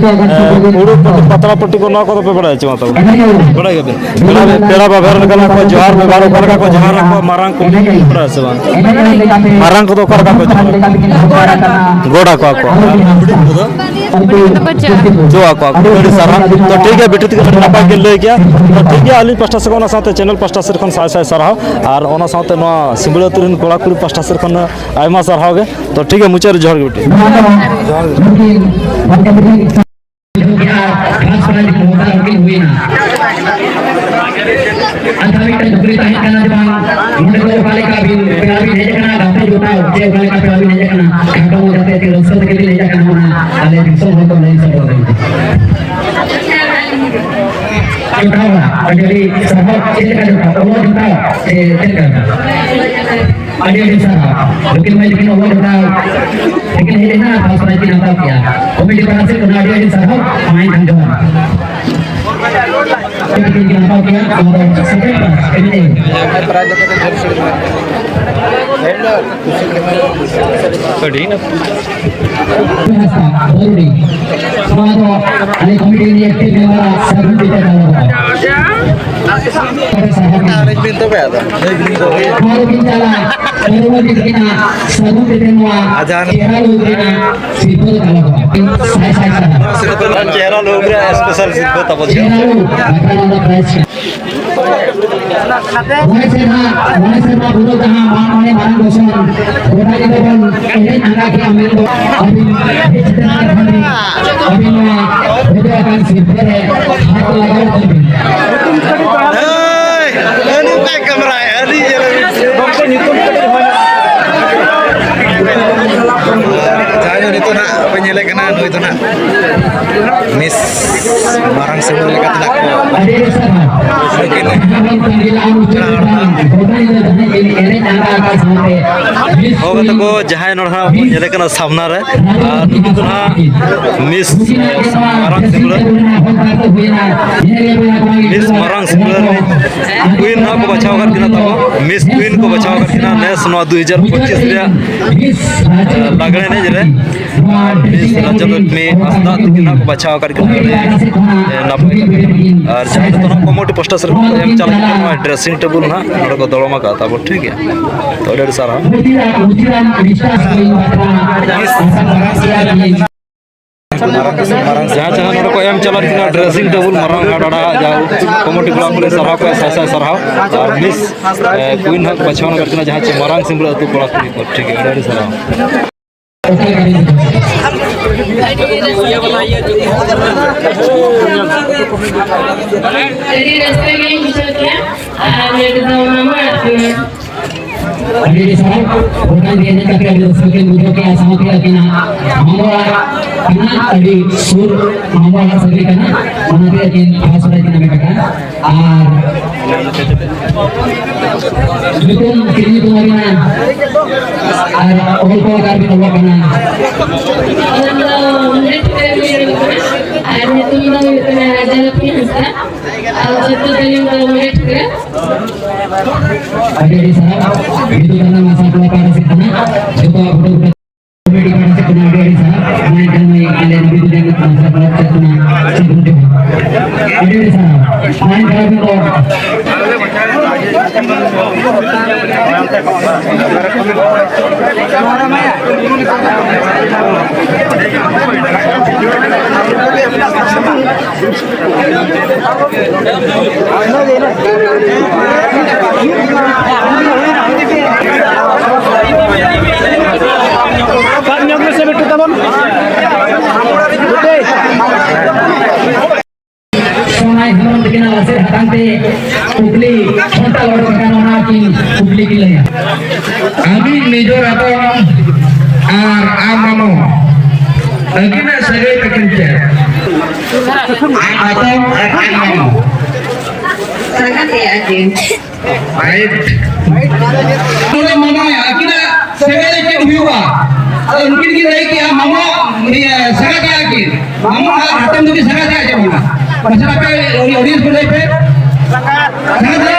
ᱯᱷᱩᱲᱩᱜ ᱯᱟᱹᱴᱤ, ᱯᱟᱛᱲᱟ ᱯᱟᱹᱴᱤ ᱠᱚ, ᱱᱚᱣᱟ ᱠᱚᱫᱚ ᱯᱮ ᱵᱟᱲᱟᱭᱟ ᱪᱮ ᱵᱟᱝ ᱛᱟᱵᱚᱱ? ᱵᱟᱲᱟᱭ ᱜᱮᱭᱟᱯᱮ? ᱯᱮᱲᱟ, ᱯᱮᱲᱟ ᱵᱟᱵᱮᱨ ᱠᱟᱱᱟ ᱠᱚ, ᱡᱚᱦᱟᱨ ᱵᱮᱵᱚᱦᱟᱨ ᱚᱠᱟ ᱞᱮᱠᱟ ᱠᱚ ᱡᱚᱦᱟᱨ ᱟᱠᱚᱣᱟ, ᱢᱟᱨᱟᱝ ᱠᱚ ᱵᱟᱲᱟᱭᱟ ᱥᱮ ᱵᱟᱝ? ᱢᱟᱨᱟᱝ ᱠᱚᱫᱚ ᱚᱠᱟ ᱞᱮᱠᱟ ᱠᱚ ᱡᱚᱦᱟᱨ? ᱜᱚᱰ ᱟᱠᱚᱣᱟ ᱠᱚ᱾ ᱦᱩᱰᱤᱧ ᱠᱚᱫᱚ ᱵᱟᱪᱷᱟ᱾ ᱡᱚ ᱟᱠᱚᱣᱟ ᱠᱚ᱾ ᱟᱹᱰᱤ ᱥᱟᱨᱦᱟᱣ᱾ ᱛᱚ ᱴᱷᱤᱠ ᱜᱮᱭᱟ, ᱵᱤᱴᱤ ᱛᱟᱹᱠᱤᱱ ᱟᱹᱰᱤ ᱱᱟᱯᱟᱭ ᱠᱤᱱ ᱞᱟᱹᱭ ᱠᱮᱜᱼᱟ᱾ ᱛᱚ ᱴᱷᱤᱠ ᱜᱮᱭᱟ, ᱟᱹᱞᱤᱧ ᱯᱟᱥᱴᱟ ᱥᱮᱫ ᱠᱷᱚᱱ, ᱚᱱᱟ ᱥᱟᱶᱛᱮ ᱪᱮᱱᱮᱞ ᱯᱟᱥᱴᱟ ᱥᱮᱫ ᱠᱷᱚᱱ ᱥᱟᱭ ᱥᱟᱭ ᱥᱟᱨᱦᱟᱣ, ᱟᱨ ᱚᱱᱟ ᱥᱟᱶᱛᱮ ᱱᱚᱣᱟ ᱥᱤᱢᱵᱲᱟᱹ ᱟᱹᱛᱩ ᱨᱮᱱ ᱠᱚᱲᱟ ᱠᱩᱲᱤ ᱯᱟᱥᱴᱟ ᱥᱮᱫ ᱠᱷᱚᱱ ᱟᱭᱢᱟ ᱥᱟᱨᱦᱟᱣ ᱜᱮ᱾ ᱛᱚ ᱴᱷᱤᱠ ᱜᱮᱭᱟ, ᱢᱩᱪᱟᱹᱫ ᱨᱮ ᱡᱚᱦᱟᱨ ᱜᱮ ᱵᱤᱴᱤ᱾ ᱟᱨ ᱠᱷᱟᱥ ᱠᱚᱨᱮ ᱢᱤᱫᱴᱟᱝ ᱠᱩᱠᱞᱤ ᱛᱟᱦᱮᱸ ᱠᱟᱱᱟ ᱡᱮ ᱵᱟᱝ, ᱱᱚᱰᱮ ᱫᱚ ᱚᱠᱟ ᱞᱮᱠᱟ ᱵᱤᱱ, ᱯᱮᱲᱟ ᱵᱤᱱ ᱦᱮᱡ ᱟᱠᱟᱱᱟ, ᱜᱟᱛᱮ ᱡᱚᱴᱟᱣ, ᱪᱮ ᱚᱠᱟ ᱞᱮᱠᱟ ᱯᱮᱲᱟ ᱵᱤᱱ ᱦᱮᱡ ᱟᱠᱟᱱᱟ? ᱠᱷᱟᱴᱚ ᱢᱟᱪᱷᱟᱛᱮ ᱪᱮ ᱨᱟᱹᱥᱠᱟᱹ ᱛᱮᱜᱮ ᱵᱤᱱ ᱦᱮᱡ ᱟᱠᱟᱱᱟ, ᱚᱱᱟ ᱟᱞᱮ ᱫᱤᱥᱚᱢ ᱦᱚᱲ ᱠᱚ ᱞᱟᱹᱭ ᱥᱚᱫᱚᱨ ᱵᱤᱱ᱾ ᱡᱚᱴᱟᱣ ᱚᱲᱟᱜ, ᱟᱹᱰᱤ ᱟᱹᱰᱤ ᱥᱟᱨᱦᱟᱣ᱾ ᱪᱮᱫ ᱞᱮᱠᱟ ᱡᱚᱴᱟᱣ? ᱚᱞᱚᱜ ᱡᱚᱴᱟᱣ ᱥᱮ ᱪᱮᱫ ᱞᱮᱠᱟ? ᱟᱹᱰᱤ ᱟᱹᱰᱤ ᱥᱟᱨᱦᱟᱣ᱾ ᱱᱩᱠᱤᱱ ᱢᱟᱹᱭ ᱛᱟᱹᱠᱤᱱ ᱚᱞᱚᱜ ᱡᱚᱴᱟᱣ ᱛᱟᱹᱠᱤᱱ ᱦᱮᱡ ᱞᱮᱱᱟ, first prize ᱠᱤᱱ ᱦᱟᱛᱟᱣ ᱠᱮᱜᱼᱟ᱾ ᱠᱚᱢᱤᱴᱤ ᱯᱟᱦᱴᱟ ᱥᱮᱫ ᱠᱷᱚᱱ ᱟᱹᱰᱤ ᱟᱹᱰᱤ ᱥᱟᱨᱦᱟᱣ᱾ ᱢᱟ ᱮᱱᱠᱷᱟᱱ ᱡᱚᱦᱟᱨ᱾ ᱛᱟᱹᱠᱤᱱ ᱠᱤᱱ ᱦᱟᱛᱟᱣ ᱠᱮᱜᱼᱟ, ᱱᱚᱣᱟ ᱫᱚ second prize, ᱮᱱᱮᱡ ᱟᱹᱜᱩ᱾ ᱟᱹᱰᱤ ᱱᱟᱯᱟᱭ᱾ ᱦᱟᱸᱥᱫᱟ, ᱵᱟᱹᱨᱩᱰᱤ᱾ ᱱᱚᱣᱟ ᱫᱚ ᱟᱞᱮ ᱠᱚᱢᱤᱴᱤ ᱨᱤᱱᱤᱡ active member ᱟᱜ ᱥᱟᱹᱜᱩᱱ ᱪᱤᱛᱟᱹᱨ ᱰᱟᱣᱩᱱᱞᱳᱰ᱾ ᱟᱨᱮᱡ ᱵᱤᱱ ᱛᱚᱵᱮ ᱟᱫᱚ᱾ ᱱᱚᱣᱟ ᱫᱚ ᱵᱤᱱ ᱪᱟᱞᱟᱜ, ᱯᱟᱹᱨᱣᱟᱹ ᱜᱮ ᱛᱟᱹᱠᱤᱱᱟᱜ ᱥᱟᱹᱜᱩᱱ ᱛᱮ ᱱᱚᱣᱟ ᱟᱡᱟᱱ᱾ ᱪᱮᱦᱨᱟ ᱞᱩᱜᱽ ᱨᱮᱱᱟᱜ ᱥᱤᱨᱯᱟᱹ ᱫᱚ ᱰᱟᱣᱩᱱᱞᱳᱰᱚᱜᱼᱟ᱾ ᱥᱟᱭ ᱥᱟᱭ ᱥᱟᱨᱦᱟᱣ᱾ ᱪᱮᱦᱨᱟ ᱞᱩᱜᱽ ᱨᱮᱱᱟᱜ special ᱥᱤᱨᱯᱟᱹ ᱛᱟᱵᱚᱱ᱾ ᱪᱮᱦᱨᱟ ᱞᱩᱜᱽ, ᱵᱟᱠᱷᱨᱟ ᱱᱚᱣᱟ ᱫᱚ prize ᱠᱟᱱᱟ᱾ ᱢᱚᱬᱮ ᱥᱮᱨᱢᱟ, ᱢᱚᱬᱮ ᱥᱮᱨᱢᱟ ᱯᱩᱨᱟᱹᱣ ᱡᱟᱦᱟᱸ ᱢᱟᱜ ᱢᱚᱬᱮ ᱢᱟᱨᱟᱝ ᱫᱚᱥᱚᱱ ᱜᱚᱴᱟ ᱧᱤᱫᱟᱹ ᱵᱚᱱ ᱮᱱᱮᱡ ᱟᱸᱜᱟ ᱠᱮᱜᱼᱟ, ᱢᱮᱱᱫᱚ ᱟᱹᱵᱤᱱ ᱦᱮᱡ ᱥᱮᱴᱮᱨ ᱞᱮᱱᱠᱷᱟᱱ ᱟᱹᱵᱤᱱ ᱱᱚᱣᱟ ᱦᱩᱭ ᱟᱠᱟᱱ ᱥᱤᱨᱯᱟᱹ ᱨᱮ ᱦᱟᱛ ᱞᱟᱜᱟᱣ ᱛᱟᱹᱵᱤᱱ᱾ ᱦᱟᱹᱱᱤ ᱚᱠᱟᱭ ᱠᱮᱢᱮᱨᱟᱭ? ᱦᱟᱹᱱᱤ ᱧᱮᱞ ᱢᱮ᱾ ᱡᱟᱦᱟᱸᱭ ᱫᱚ ᱱᱤᱛᱚᱜ ᱱᱟᱜ ᱯᱮ ᱧᱮᱞᱮ ᱠᱟᱱᱟ, ᱱᱩᱭ ᱫᱚ ᱱᱟᱜ ᱢᱤᱥ ᱢᱟᱨᱟᱝ ᱥᱤᱢᱟᱹ ᱞᱮᱠᱟᱛᱮ ᱱᱟᱜ ᱠᱚ ᱱᱩᱠᱤᱱ ᱯᱮᱲᱟ ᱦᱚᱲ ᱫᱚ ᱱᱟᱜ ᱦᱚᱸ ᱜᱟᱛᱮ ᱠᱚ ᱡᱟᱦᱟᱸᱭ ᱱᱚᱰᱮ ᱦᱟᱸᱜ ᱵᱚᱱ ᱧᱮᱞᱮ ᱠᱟᱱᱟ ᱥᱟᱢᱱᱟ ᱨᱮ, ᱟᱨ ᱱᱩᱠᱤᱱ ᱫᱚ ᱱᱟᱜ ᱢᱤᱥ ᱢᱟᱨᱟᱝ ᱥᱤᱢᱟᱹ᱾ ᱢᱤᱥ ᱢᱟᱨᱟᱝ ᱥᱤᱝᱜᱟᱨ ᱨᱤᱱᱤᱡ ᱠᱩᱭᱤᱱ ᱱᱟᱦᱟᱜ ᱠᱚ ᱵᱟᱪᱷᱟᱣ ᱟᱠᱟᱫ ᱠᱤᱱᱟ ᱛᱟᱵᱚ᱾ ᱢᱤᱥ ᱠᱩᱭᱤᱱ ᱠᱚ ᱵᱟᱪᱷᱟᱣ ᱟᱠᱟᱫ ᱠᱤᱱᱟ ᱱᱮᱥ ᱱᱚᱣᱟ ᱫᱩ ᱦᱟᱡᱟᱨ ᱯᱚᱸᱪᱤᱥ ᱨᱮᱭᱟᱜ, ᱮ, ᱞᱟᱜᱽᱲᱮ ᱮᱱᱮᱡ ᱨᱮ᱾ ᱢᱤᱥ ᱨᱟᱡᱽᱡᱚᱞᱚᱠᱥᱢᱤ ᱦᱟᱸᱥᱫᱟ ᱛᱟᱹᱠᱤᱱ ᱱᱟᱦᱟᱜ ᱠᱚ ᱵᱟᱪᱷᱟᱣ ᱟᱠᱟᱫ ᱠᱤᱱᱟ ᱟᱹᱰᱤ, ᱮ, ᱱᱟᱯᱟᱭ ᱠᱟᱛᱷᱟ ᱠᱟᱱᱟ᱾ ᱟᱨ ᱡᱟᱦᱟᱸ ᱫᱚ ᱱᱟᱦᱟᱜ ᱠᱚᱢᱤᱴᱤ ᱯᱟᱥᱴᱟ ᱥᱮᱫ ᱠᱷᱚᱱ ᱠᱚ ᱮᱢ ᱪᱟᱞᱟᱜ ᱠᱟᱱᱟ ᱱᱚᱣᱟ ᱰᱨᱮᱥᱤᱝ ᱴᱮᱵᱩᱞ ᱱᱟᱦᱟᱜ ᱱᱚᱰᱮ ᱠᱚ ᱫᱚᱲᱚᱢ ᱟᱠᱟᱫ ᱛᱟᱵᱚ, ᱴᱷᱤᱠ ᱜᱮᱭᱟ᱾ ᱛᱚ ᱟᱹᱰᱤ ᱟᱹᱰᱤ ᱥᱟᱨᱦᱟᱣ᱾ ᱡᱟᱦᱟᱸ ᱡᱟᱦᱟᱸ ᱱᱚᱰᱮ ᱠᱚ ᱮᱢ ᱪᱟᱞᱟᱜ ᱠᱟᱱᱟ ᱰᱨᱮᱥᱤᱝ ᱴᱮᱵᱩᱞ ᱢᱟᱨᱟᱝ ᱦᱟᱴ ᱟᱲᱟ ᱡᱟᱦᱟᱸ ᱠᱚᱢᱤᱴᱤ ᱠᱚᱲᱟ ᱠᱚᱞᱮ ᱥᱟᱨᱦᱟᱣ ᱠᱚᱣᱟ, ᱥᱟᱭ ᱥᱟᱭ ᱥᱟᱨᱦᱟᱣ᱾ ᱟᱨ ᱢᱤᱥ, ᱮ, ᱠᱩᱭᱤᱱ ᱦᱟᱸᱜ ᱵᱟᱪᱷᱟᱣ ᱱᱟᱜᱟᱨ ᱠᱟᱱᱟ ᱡᱟᱦᱟᱸ ᱪᱮ ᱢᱟᱨᱟᱝ ᱥᱤᱢᱲᱟ ᱟᱹᱛᱩ ᱠᱚᱲᱟ ᱠᱩᱲᱤ ᱠᱚ, ᱴᱷᱤᱠ ᱜᱮᱭᱟ, ᱟᱹᱰᱤ ᱟᱹᱰᱤ ᱥᱟᱨᱦᱟᱣ᱾ ᱟᱹᱰᱤ ᱨᱟᱹᱥᱠᱟᱹ ᱜᱮᱞᱤᱧ ᱵᱩᱡᱷᱟᱹᱣ ᱠᱮᱜᱼᱟ᱾ ᱟᱨ ᱱᱚᱰᱮ ᱫᱚ ᱢᱟᱢᱟ ᱚᱲᱟᱜ ᱠᱟᱱᱟ᱾ ᱟᱹᱰᱤ ᱟᱹᱰᱤ ᱥᱟᱨᱦᱟᱣ᱾ ᱜᱚᱴᱟ ᱜᱮ ᱮᱱᱮᱡ ᱠᱟᱛᱮ ᱟᱹᱰᱤ ᱨᱟᱹᱥᱠᱟᱹ ᱜᱮ ᱵᱩᱡᱷᱟᱹᱣ ᱠᱮᱜᱼᱟ᱾ ᱥᱟᱶᱛᱮ ᱟᱹᱠᱤᱱᱟᱜ ᱢᱟᱢᱟ ᱚᱲᱟᱜ ᱠᱟᱱᱟ, ᱟᱹᱰᱤ ᱥᱩᱨ ᱢᱟᱢᱟ ᱚᱲᱟᱜ ᱥᱟᱹᱜᱟᱹᱭ ᱠᱟᱱᱟ, ᱚᱱᱟᱛᱮ ᱟᱹᱠᱤᱱ first prize ᱠᱤᱱ ᱦᱟᱢᱮᱴ ᱟᱠᱟᱫᱼᱟ᱾ ᱟᱨ ᱧᱩᱛᱩᱢ, ᱪᱮᱫ ᱧᱩᱛᱩᱢ ᱟᱹᱵᱤᱱᱟᱜ? ᱟᱨ ᱚᱞ ᱠᱚ ᱚᱠᱟ ᱨᱮᱵᱤᱱ ᱚᱞᱚᱜ ᱠᱟᱱᱟ? ᱚᱞ ᱫᱚ ᱢᱚᱬᱮ ᱴᱷᱤᱠᱟᱹ ᱨᱮᱞᱤᱧ ᱚᱞᱚᱜ ᱠᱟᱱᱟ᱾ ᱟᱨ ᱧᱩᱛᱩᱢ ᱫᱚ ᱦᱩᱭᱩᱜ ᱠᱟᱱᱟ ᱨᱟᱡᱟᱞᱚᱠᱥᱢᱤ ᱦᱟᱸᱥᱫᱟ᱾ ᱟᱨ ᱟᱹᱛᱩ ᱛᱟᱹᱞᱤᱧ ᱫᱚ ᱢᱚᱬᱮ ᱴᱷᱤᱠᱟᱹ᱾ ᱟᱹᱰᱤ ᱟᱹᱰᱤ ᱥᱟᱨᱦᱟᱣ᱾ ᱵᱤᱫᱩ ᱪᱟᱸᱫᱟᱱ ᱢᱟᱨᱥᱟᱞ ᱠᱞᱟᱵᱽ ᱯᱟᱦᱴᱟ ᱥᱮᱫ ᱠᱷᱚᱱᱟᱜ ᱡᱚᱛᱚ ᱯᱷᱳᱴᱳ ᱠᱚᱢᱤᱴᱤ ᱯᱟᱦᱴᱟ ᱥᱮᱫ ᱠᱷᱚᱱᱟᱜ ᱟᱹᱰᱤ ᱟᱹᱰᱤ ᱥᱟᱨᱦᱟᱣ᱾ ᱢᱟᱹᱭ ᱠᱟᱹᱱᱟᱹᱭ ᱟᱞᱮ ᱵᱤᱫᱩ ᱪᱟᱸᱫᱟᱱ ᱢᱟᱨᱥᱟᱞ ᱠᱞᱟᱵᱽ ᱥᱮᱫ ᱠᱷᱚᱱᱟᱜ ᱥᱟᱹᱜᱩᱱ ᱡᱚᱦᱟᱨ᱾ ᱟᱹᱰᱤ ᱟᱹᱰᱤ ᱥᱟᱨᱦᱟᱣ᱾ ᱢᱟᱹᱭ ᱠᱟᱹᱱᱟᱹᱭ ᱠᱚ᱾ ᱥᱟᱵ ᱧᱚᱜ ᱢᱮᱥᱮ ᱵᱤᱴᱩ ᱛᱟᱵᱚᱱ᱾ ᱥᱚᱱᱟᱭ ᱦᱮᱢᱵᱨᱚᱢ ᱛᱟᱹᱠᱤᱱᱟᱜ ᱞᱟᱥᱮᱨ ᱦᱟᱛᱟᱝ ᱛᱮ ᱠᱩᱠᱞᱤ ᱠᱷᱚᱱᱴᱟ ᱚᱰᱚᱠ ᱟᱠᱟᱱᱟ, ᱚᱱᱟ ᱠᱤᱱ ᱠᱩᱠᱞᱤ ᱠᱤᱱ ᱞᱟᱹᱭᱟ᱾ ᱟᱢᱤᱡ ᱱᱤᱡᱚᱨ ᱟᱛᱚᱢ ᱟᱨ ᱟᱢ ᱢᱟᱢᱚ ᱟᱹᱠᱤᱱᱟᱜ ᱥᱟᱹᱜᱟᱹᱭ ᱛᱟᱹᱠᱤᱱ ᱪᱮᱫ? ᱟᱢ ᱟᱛᱚᱢ ᱟᱨ ᱟᱢ ᱢᱟᱢᱚ᱾ ᱥᱟᱸᱜᱟᱛᱮ ᱟᱹᱠᱤᱱ᱾ ᱨᱟᱭᱤᱴ᱾ ᱱᱚᱰᱮ ᱢᱟᱢᱚ ᱟᱹᱠᱤᱱᱟᱜ ᱥᱟᱹᱜᱟᱹᱭ ᱨᱮ ᱪᱮᱫ ᱦᱩᱭᱩᱜᱼᱟ? ᱟᱫᱚ ᱩᱱᱠᱤᱱ ᱠᱤᱱ ᱞᱟᱹᱭ ᱠᱮᱜᱼᱟ, ᱢᱟᱢᱚ, ᱤᱭᱟᱹ, ᱥᱟᱸᱜᱟᱛ ᱟᱹᱠᱤᱱ᱾ ᱢᱟᱢᱚ ᱟᱨ ᱦᱟᱛᱚᱢ ᱫᱚᱠᱤᱱ ᱥᱟᱸᱜᱟᱛ ᱪᱮᱫ ᱵᱟᱝᱟ? ᱢᱟᱥᱮ ᱟᱯᱮ ᱚᱰᱤᱭᱮᱱᱥ ᱠᱚ ᱞᱟᱹᱭ ᱯᱮ᱾ ᱦᱮᱸ ᱥᱮ?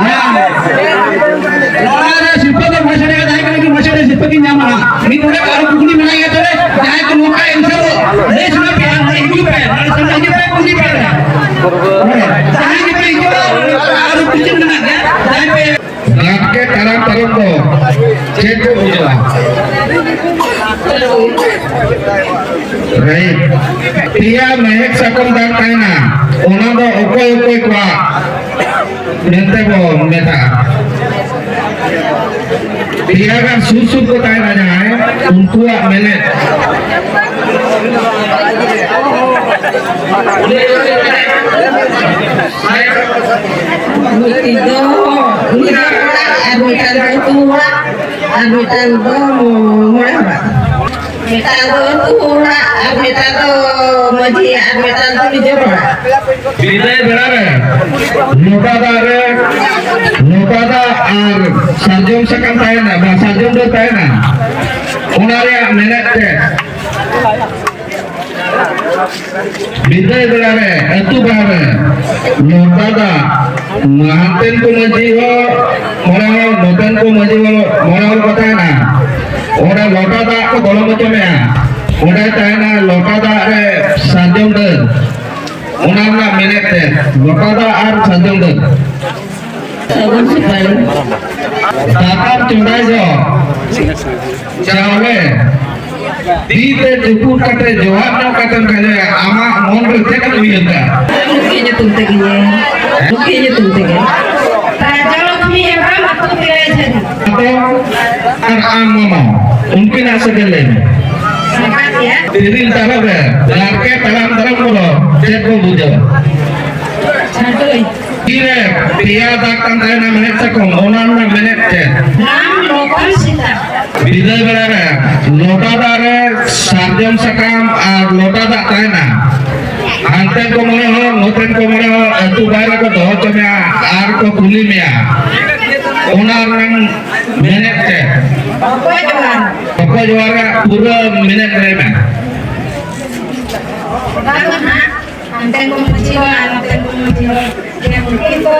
ᱦᱮᱸ᱾ ᱱᱚᱣᱟ ᱨᱮ ᱥᱤᱨᱯᱟᱹ ᱫᱚ ᱢᱚᱬᱮ ᱥᱟᱭ ᱴᱟᱠᱟ ᱡᱟᱦᱟᱸᱭ ᱠᱟᱱᱟ ᱠᱤᱱ ᱢᱚᱬᱮ ᱥᱟᱭ ᱴᱟᱠᱟ ᱥᱤᱨᱯᱟᱹ ᱠᱤᱱ ᱧᱟᱢᱟ ᱦᱟᱸᱜ᱾ ᱢᱤᱫ ᱱᱚᱰᱮ ᱟᱨᱚ ᱠᱩᱠᱞᱤ ᱢᱮᱱᱟᱜ ᱜᱮᱭᱟ ᱛᱚᱵᱮ, ᱡᱟᱦᱟᱸᱭ ᱠᱚ ᱱᱚᱝᱠᱟ ᱮᱱᱥᱟᱨ ᱞᱟᱹᱭ ᱥᱟᱱᱟ ᱯᱮᱭᱟ, ᱱᱚᱰᱮ ᱦᱤᱡᱩᱜ ᱯᱮ, ᱱᱚᱰᱮ ᱥᱟᱢᱱᱟ ᱦᱤᱡᱩᱜ ᱯᱮ, ᱠᱩᱞᱤ ᱯᱮ᱾ ᱦᱮᱸ᱾ ᱡᱟᱦᱟᱸᱭ ᱜᱮᱯᱮ ᱦᱤᱡᱩᱜᱼᱟ, ᱟᱨᱚ ᱠᱩᱠᱞᱤ ᱢᱮᱱᱟᱜ ᱜᱮᱭᱟ, ᱡᱟᱦᱟᱸᱭ ᱯᱮ ᱞᱟᱴᱠᱮ ᱛᱟᱲᱟᱢ ᱯᱟᱨᱚᱢ ᱫᱚ ᱪᱮᱫ ᱠᱚ ᱵᱩᱡᱷᱟᱹᱜᱼᱟ? ᱨᱟᱭᱤᱴ᱾ ᱯᱮᱭᱟ ᱢᱮᱲᱦᱮᱫ ᱥᱟᱠᱚᱢ ᱫᱟᱜ ᱛᱟᱦᱮᱱᱟ, ᱚᱱᱟ ᱫᱚ ᱚᱠᱚᱭ ᱚᱠᱚᱭ ᱠᱚᱣᱟᱜ ᱢᱮᱱᱛᱮ ᱵᱚ ᱢᱮᱛᱟᱜᱼᱟ? ᱯᱮᱭᱟ ᱜᱟᱱ ᱥᱩᱨ ᱥᱩᱨ ᱠᱚ ᱛᱟᱦᱮᱱᱟ ᱡᱟᱦᱟᱸᱭ, ᱩᱱᱠᱩᱣᱟᱜ ᱢᱮᱱᱮᱫ ᱢᱤᱫᱴᱤᱡ ᱫᱚ ᱩᱱᱤ ᱫᱚ ᱦᱚᱲᱟᱜ, ᱟᱨ ᱢᱤᱫᱴᱟᱝ ᱫᱚ ᱟᱹᱛᱩ ᱦᱚᱲᱟᱜ, ᱟᱨ ᱢᱤᱫᱴᱟᱝ ᱫᱚ ᱢᱚᱬᱮ ᱦᱚᱲᱟᱜ᱾ ᱢᱤᱫᱴᱟᱝ ᱫᱚ ᱟᱹᱛᱩ ᱦᱚᱲᱟᱜ, ᱟᱨ ᱢᱤᱫᱴᱟᱝ ᱫᱚ ᱢᱟᱹᱡᱷᱤ, ᱟᱨ ᱢᱤᱫᱴᱟᱝ ᱫᱚ ᱱᱤᱡᱮ ᱦᱚᱲᱟᱜ᱾ ᱵᱤᱫᱟᱹᱭ ᱵᱮᱲᱟ ᱨᱮ ᱞᱚᱴᱟ ᱫᱟᱜ ᱨᱮ, ᱞᱚᱴᱟ ᱫᱟᱜ ᱟᱨ ᱥᱟᱨᱡᱚᱢ ᱥᱟᱠᱟᱢ ᱛᱟᱦᱮᱱᱟ, ᱵᱟ ᱥᱟᱨᱡᱚᱢ ᱰᱟᱹᱨ ᱛᱟᱦᱮᱱᱟ, ᱚᱱᱟ ᱨᱮᱭᱟᱜ ᱢᱮᱱᱮᱫ ᱛᱮ ᱵᱤᱫᱟᱹᱭ ᱵᱮᱲᱟ ᱨᱮ ᱟᱹᱛᱩ ᱵᱟᱦᱟ ᱨᱮ ᱞᱚᱴᱟ ᱫᱟᱜ, ᱦᱟᱱᱛᱮᱱ ᱠᱚ ᱢᱟᱹᱡᱷᱤ ᱦᱚᱲ ᱢᱚᱬᱮ ᱦᱚᱲ, ᱱᱚᱛᱮᱱ ᱠᱚ ᱢᱟᱹᱡᱷᱤ ᱦᱚᱲ ᱢᱚᱬᱮ ᱦᱚᱲ ᱠᱚ ᱛᱟᱦᱮᱱᱟ᱾ ᱚᱸᱰᱮ ᱞᱚᱴᱟ ᱫᱟᱜ ᱠᱚ ᱫᱚᱞᱚᱢ ᱦᱚᱪᱚ ᱢᱮᱭᱟ᱾ ᱚᱸᱰᱮ ᱛᱟᱦᱮᱱᱟ ᱞᱚᱴᱟ ᱫᱟᱜ ᱨᱮ ᱥᱟᱨᱡᱚᱢ ᱰᱟᱹᱨ, ᱚᱱᱟ ᱨᱮᱱᱟᱜ ᱢᱮᱱᱮᱫ ᱛᱮ ᱞᱚᱴᱟ ᱫᱟᱜ ᱟᱨ ᱥᱟᱨᱡᱚᱢ ᱰᱟᱹᱨ᱾ ᱥᱟᱹᱜᱩᱱ ᱥᱩᱯᱟᱹᱲᱤ᱾ ᱫᱟᱠᱟᱢ ᱪᱚᱸᱫᱟᱭ ᱡᱚᱦᱚᱜ ᱪᱟᱣᱞᱮ ᱛᱤ ᱛᱮ ᱪᱩᱯᱩᱫ ᱠᱟᱛᱮ ᱡᱚᱦᱟᱨ ᱧᱚᱜ ᱠᱟᱛᱮᱢ ᱠᱷᱟᱡᱚᱭᱟ, ᱟᱢᱟᱜ ᱢᱚᱱ ᱨᱮ ᱪᱮᱫ ᱮᱢ ᱩᱭᱦᱟᱹᱨ ᱠᱟᱜᱼᱟ? ᱞᱩᱠᱷᱤ ᱧᱩᱛᱩᱢ ᱛᱮᱜᱮ, ᱞᱩᱠᱷᱤ ᱧᱩᱛᱩᱢ ᱛᱮᱜᱮ᱾ ᱨᱟᱡᱟᱞᱚᱠᱷᱢᱤ ᱦᱮᱢᱵᱨᱚᱢ ᱟᱹᱛᱩ ᱛᱮ ᱡᱷᱟᱹᱨᱤ᱾ ᱟᱫᱚ ᱟᱨ ᱟᱢ ᱢᱟᱢᱟ, ᱩᱱᱠᱤᱱᱟᱜ ᱥᱟᱹᱜᱟᱹᱭ ᱞᱟᱹᱭ ᱢᱮ᱾ ᱥᱟᱸᱜᱟᱛ ᱜᱮᱭᱟ᱾ ᱛᱤᱨᱤᱞ ᱛᱟᱨᱚᱵ ᱨᱮ ᱞᱟᱲᱠᱮ ᱛᱟᱲᱟᱢ ᱫᱟᱨᱟᱢ ᱠᱚᱫᱚ ᱪᱮᱫ ᱵᱚ ᱵᱩᱡᱷᱟᱹᱣᱟ? ᱪᱷᱟᱹᱰᱩᱭ᱾ ᱛᱤᱨᱮ ᱯᱮᱭᱟ ᱫᱟᱜ ᱠᱟᱱ ᱛᱟᱦᱮᱱᱟ ᱢᱮᱱᱮᱫ ᱥᱟᱠᱚᱢ, ᱚᱱᱟ ᱨᱮᱱᱟᱜ ᱢᱮᱱᱮᱫ ᱪᱮᱫ? ᱨᱟᱢ, ᱞᱚᱠᱷᱚᱱ, ᱥᱤᱛᱟ᱾ ᱵᱤᱫᱟᱹᱭ ᱵᱮᱲᱟ ᱨᱮ ᱞᱚᱴᱟ ᱫᱟᱜ ᱨᱮ ᱥᱟᱨᱡᱚᱢ ᱥᱟᱠᱟᱢ ᱟᱨ ᱞᱚᱴᱟ ᱫᱟᱜ ᱛᱟᱦᱮᱱᱟ᱾ ᱦᱟᱱᱛᱮᱱ ᱠᱚ ᱢᱚᱬᱮ ᱦᱚᱲ, ᱱᱚᱛᱮᱱ ᱠᱚ ᱢᱚᱬᱮ ᱦᱚᱲ ᱟᱹᱛᱩ ᱵᱟᱭᱨᱮ ᱠᱚ ᱫᱚᱦᱚ ᱦᱚᱪᱚ ᱢᱮᱭᱟ ᱟᱨ ᱠᱚ ᱠᱩᱞᱤ ᱢᱮᱭᱟ᱾ ᱚᱱᱟ ᱨᱮᱱᱟᱝ ᱢᱮᱱᱮᱫ ᱪᱮᱫ? ᱚᱠᱚᱭ ᱡᱚᱦᱟᱨ? ᱚᱠᱚᱭ ᱡᱚᱦᱟᱨ ᱨᱮᱭᱟᱜ ᱯᱩᱨᱟᱹ ᱢᱮᱱᱮᱫ ᱞᱟᱹᱭ ᱢᱮ᱾ ᱚᱱᱟ ᱫᱚ ᱱᱟᱦᱟᱜ ᱦᱟᱱᱛᱮ ᱠᱚ ᱢᱟᱹᱡᱷᱤ ᱦᱚᱲ ᱟᱨ ᱱᱚᱛᱮ ᱠᱚ ᱢᱟᱹᱡᱷᱤ ᱦᱚᱲ, ᱡᱮ ᱩᱱᱠᱤᱱ ᱠᱚ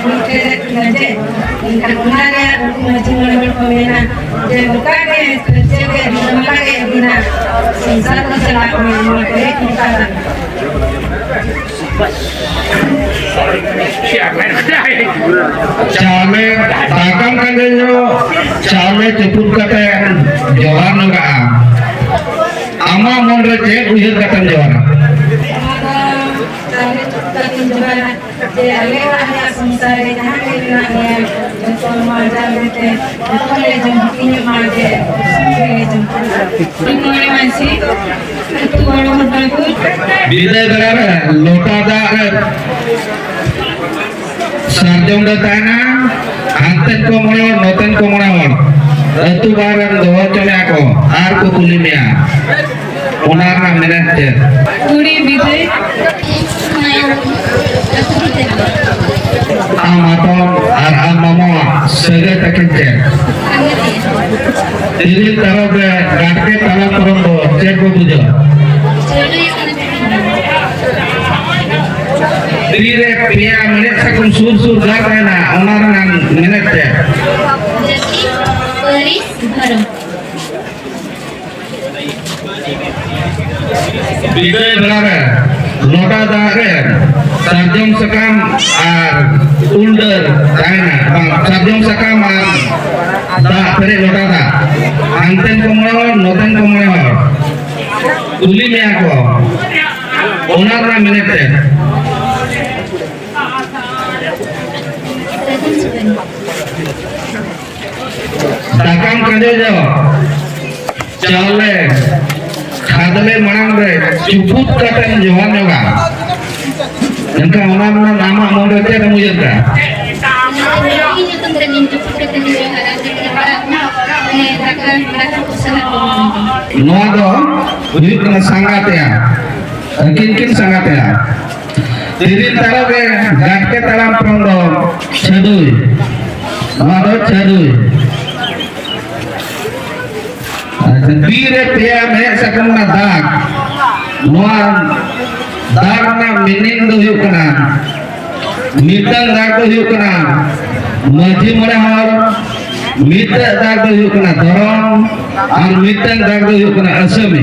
ᱢᱤᱫᱴᱷᱮᱡ ᱞᱮᱫ ᱠᱤᱱᱟ ᱪᱮ? ᱮᱱᱠᱷᱟᱱ ᱚᱱᱟᱨᱮ ᱩᱱᱠᱩ ᱢᱟᱹᱡᱷᱤ ᱢᱚᱬᱮ ᱦᱚᱲ ᱠᱚ ᱢᱮᱱᱟ ᱡᱮ ᱱᱚᱝᱠᱟ ᱜᱮ ᱪᱮᱫ ᱜᱮ ᱟᱹᱰᱤ ᱱᱟᱯᱟᱭ ᱜᱮ ᱟᱹᱵᱤᱱᱟᱜ ᱥᱚᱝᱥᱟᱨ ᱠᱚ ᱪᱟᱞᱟᱜ ᱢᱟ, ᱱᱚᱣᱟ ᱠᱚ ᱦᱮᱡ ᱱᱚᱝᱠᱟ᱾ ᱪᱟᱣᱞᱮ ᱫᱟᱠᱟᱢ ᱠᱟᱸᱰᱮ ᱧᱚᱜ, ᱪᱟᱣᱞᱮ ᱪᱩᱯᱩᱫ ᱠᱟᱛᱮ ᱡᱚᱦᱟᱨ ᱞᱟᱜᱟᱜᱼᱟ᱾ ᱟᱢᱟᱜ ᱢᱚᱱᱨᱮ ᱪᱮᱫ ᱩᱭᱦᱟᱹᱨ ᱠᱟᱛᱮᱢ ᱡᱚᱦᱟᱨᱟ? ᱱᱚᱣᱟ ᱫᱚ ᱪᱟᱣᱞᱮ ᱪᱩᱯᱩᱫ ᱠᱟᱛᱮᱧ ᱡᱚᱦᱟᱨᱟ ᱡᱮ ᱟᱞᱮ ᱚᱲᱟᱜ ᱨᱮᱭᱟᱜ ᱥᱚᱝᱥᱟᱨ ᱨᱮ ᱡᱟᱦᱟᱸ ᱜᱮ ᱢᱮᱱᱟᱜ ᱞᱮᱭᱟ, ᱡᱚᱛᱚ ᱱᱚᱣᱟ ᱪᱟᱣᱞᱮ ᱛᱮ ᱡᱚᱛᱚ ᱞᱮ ᱡᱚᱢ ᱦᱟᱹᱴᱤᱧᱚᱜ ᱢᱟ, ᱡᱮ ᱥᱩᱠ ᱜᱮᱞᱮ ᱡᱚᱢ ᱯᱩᱨᱟᱹᱣᱟ᱾ ᱢᱚᱬᱮ ᱢᱟᱹᱡᱷᱤ, ᱟᱹᱛᱩ ᱦᱚᱲ ᱦᱚᱯᱚᱱ ᱠᱚ᱾ ᱵᱤᱫᱟᱹᱭ ᱵᱮᱲᱟ ᱨᱮ ᱞᱚᱴᱟ ᱫᱟᱜ ᱨᱮ ᱥᱟᱨᱡᱚᱢ ᱰᱟᱹᱨ ᱛᱟᱦᱮᱱᱟ, ᱦᱟᱱᱛᱮᱱ ᱠᱚ ᱢᱚᱬᱮ ᱦᱚᱲ, ᱱᱚᱛᱮᱱ ᱠᱚ ᱢᱚᱬᱮ ᱦᱚᱲ, ᱟᱹᱛᱩ ᱵᱟᱦᱟ ᱨᱮᱢ ᱫᱚᱦᱚ ᱦᱚᱪᱚ ᱢᱮᱭᱟ ᱠᱚ ᱟᱨ ᱠᱚ ᱠᱩᱞᱤ ᱢᱮᱭᱟ, ᱚᱱᱟ ᱨᱮᱱᱟᱜ ᱢᱮᱱᱮᱫ ᱪᱮᱫ? ᱠᱩᱲᱤ ᱵᱤᱫᱟᱹᱭ᱾ ᱟᱢ ᱦᱟᱛᱚᱢ ᱟᱨ ᱟᱢ ᱢᱟᱢᱚᱣᱟᱜ ᱥᱟᱹᱜᱟᱹᱭ ᱛᱟᱹᱠᱤᱱ ᱪᱮᱫ? ᱛᱤᱨᱤᱞ ᱛᱟᱨᱚᱵ ᱨᱮ ᱜᱟᱰᱠᱮ ᱛᱟᱞᱟ ᱯᱚᱨᱚᱵᱽ ᱫᱚ ᱪᱮᱫ ᱵᱚ ᱵᱩᱡᱷᱟᱹᱣᱟ? ᱛᱤᱨᱮ ᱯᱮᱭᱟ ᱢᱮᱲᱦᱮᱫ ᱥᱟᱠᱚᱢ ᱥᱩᱨ ᱥᱩᱨ ᱜᱟᱨ ᱛᱟᱦᱮᱱᱟ, ᱚᱱᱟ ᱨᱮᱱᱟᱜ ᱢᱮᱱᱮᱫ ᱪᱮᱫ? ᱡᱟᱹᱛᱤ, ᱯᱟᱹᱨᱤᱥ, ᱫᱷᱚᱨᱚᱢ᱾ ᱵᱤᱫᱟᱹᱭ ᱵᱮᱲᱟ ᱨᱮ ᱞᱚᱴᱟ ᱫᱟᱜ ᱨᱮ ᱥᱟᱨᱡᱚᱢ ᱥᱟᱠᱟᱢ ᱟᱨ ᱩᱞ ᱰᱟᱹᱨ ᱛᱟᱦᱮᱱᱟ, ᱵᱟᱝ, ᱥᱟᱨᱡᱚᱢ ᱥᱟᱠᱟᱢ ᱟᱨ ᱫᱟᱜ ᱯᱮᱨᱮᱡ ᱞᱚᱴᱟ ᱫᱟᱜ, ᱦᱟᱱᱛᱮᱱ ᱠᱚ ᱢᱚᱬᱮ ᱦᱚᱲ, ᱱᱚᱛᱮᱱ ᱠᱚ ᱢᱚᱬᱮ ᱦᱚᱲ᱾ ᱠᱩᱞᱤ ᱢᱮᱭᱟ ᱠᱚ, ᱚᱱᱟ ᱨᱮᱱᱟᱜ ᱢᱮᱱᱮᱫ ᱪᱮᱫ? ᱫᱟᱠᱟᱢ ᱠᱟᱸᱰᱮ ᱡᱚᱦᱚᱜ ᱪᱟᱣᱞᱮ ᱠᱷᱟᱫᱽᱞᱮ ᱢᱟᱲᱟᱝ ᱨᱮ ᱪᱩᱯᱩᱫ ᱠᱟᱛᱮᱢ ᱡᱚᱦᱟᱨ ᱧᱚᱜᱟ᱾ ᱮᱱᱠᱷᱟᱱ ᱚᱱᱟ ᱨᱮᱱᱟᱜ ᱟᱢᱟᱜ ᱢᱚᱱ ᱨᱮ ᱪᱮᱫ ᱮᱢ ᱩᱭᱦᱟᱹᱨ ᱠᱟᱜᱼᱟ? ᱤᱧ ᱧᱩᱛᱩᱢ ᱛᱮ ᱤᱧ ᱪᱩᱯᱩᱫ ᱠᱟᱛᱮ ᱤᱧ ᱡᱚᱦᱟᱨᱟ, ᱡᱮ ᱚᱲᱟᱜ ᱨᱮᱱᱟᱜ, ᱢᱟᱱᱮ, ᱫᱟᱠᱟ ᱵᱟᱲᱟ ᱠᱟᱛᱮ ᱥᱟᱞᱟᱜ ᱠᱚ ᱢᱟᱱᱟᱣᱟ᱾ ᱱᱚᱣᱟ ᱫᱚ ᱦᱩᱭᱩᱜ ᱠᱟᱱᱟ ᱥᱟᱸᱜᱟᱛᱮᱭᱟ, ᱟᱹᱠᱤᱱ ᱠᱤᱱ ᱥᱟᱸᱜᱟᱛᱮᱭᱟ᱾ ᱛᱤᱨᱤᱞ ᱛᱟᱨᱚᱵ ᱨᱮ ᱜᱟᱰᱠᱮ ᱛᱟᱲᱟᱢ ᱯᱷᱚᱞ ᱫᱚ ᱪᱷᱟᱹᱰᱩᱭ, ᱱᱚᱣᱟ ᱫᱚ ᱪᱷᱟᱹᱰᱩᱭ᱾ ᱟᱪᱪᱷᱟ, ᱛᱤ ᱨᱮ ᱯᱮᱭᱟ ᱢᱮᱫ ᱥᱟᱠᱚᱢ ᱨᱮᱱᱟᱜ ᱫᱟᱜ, ᱱᱚᱣᱟ ᱫᱟᱜ ᱨᱮᱱᱟᱜ meaning ᱫᱚ ᱦᱩᱭᱩᱜ ᱠᱟᱱᱟ, ᱢᱤᱫᱴᱟᱝ ᱫᱟᱜ ᱫᱚ ᱦᱩᱭᱩᱜ ᱠᱟᱱᱟ ᱢᱟᱹᱡᱷᱤ ᱢᱚᱬᱮ ᱦᱚᱲ, ᱢᱤᱫᱴᱟᱝ ᱫᱟᱜ ᱫᱚ ᱦᱩᱭᱩᱜ ᱠᱟᱱᱟ ᱫᱷᱚᱨᱚᱢ, ᱟᱨ ᱢᱤᱫᱴᱟᱝ ᱫᱟᱜ ᱫᱚ ᱦᱩᱭᱩᱜ ᱠᱟᱱᱟ ᱟᱹᱥᱟᱹᱢᱤ᱾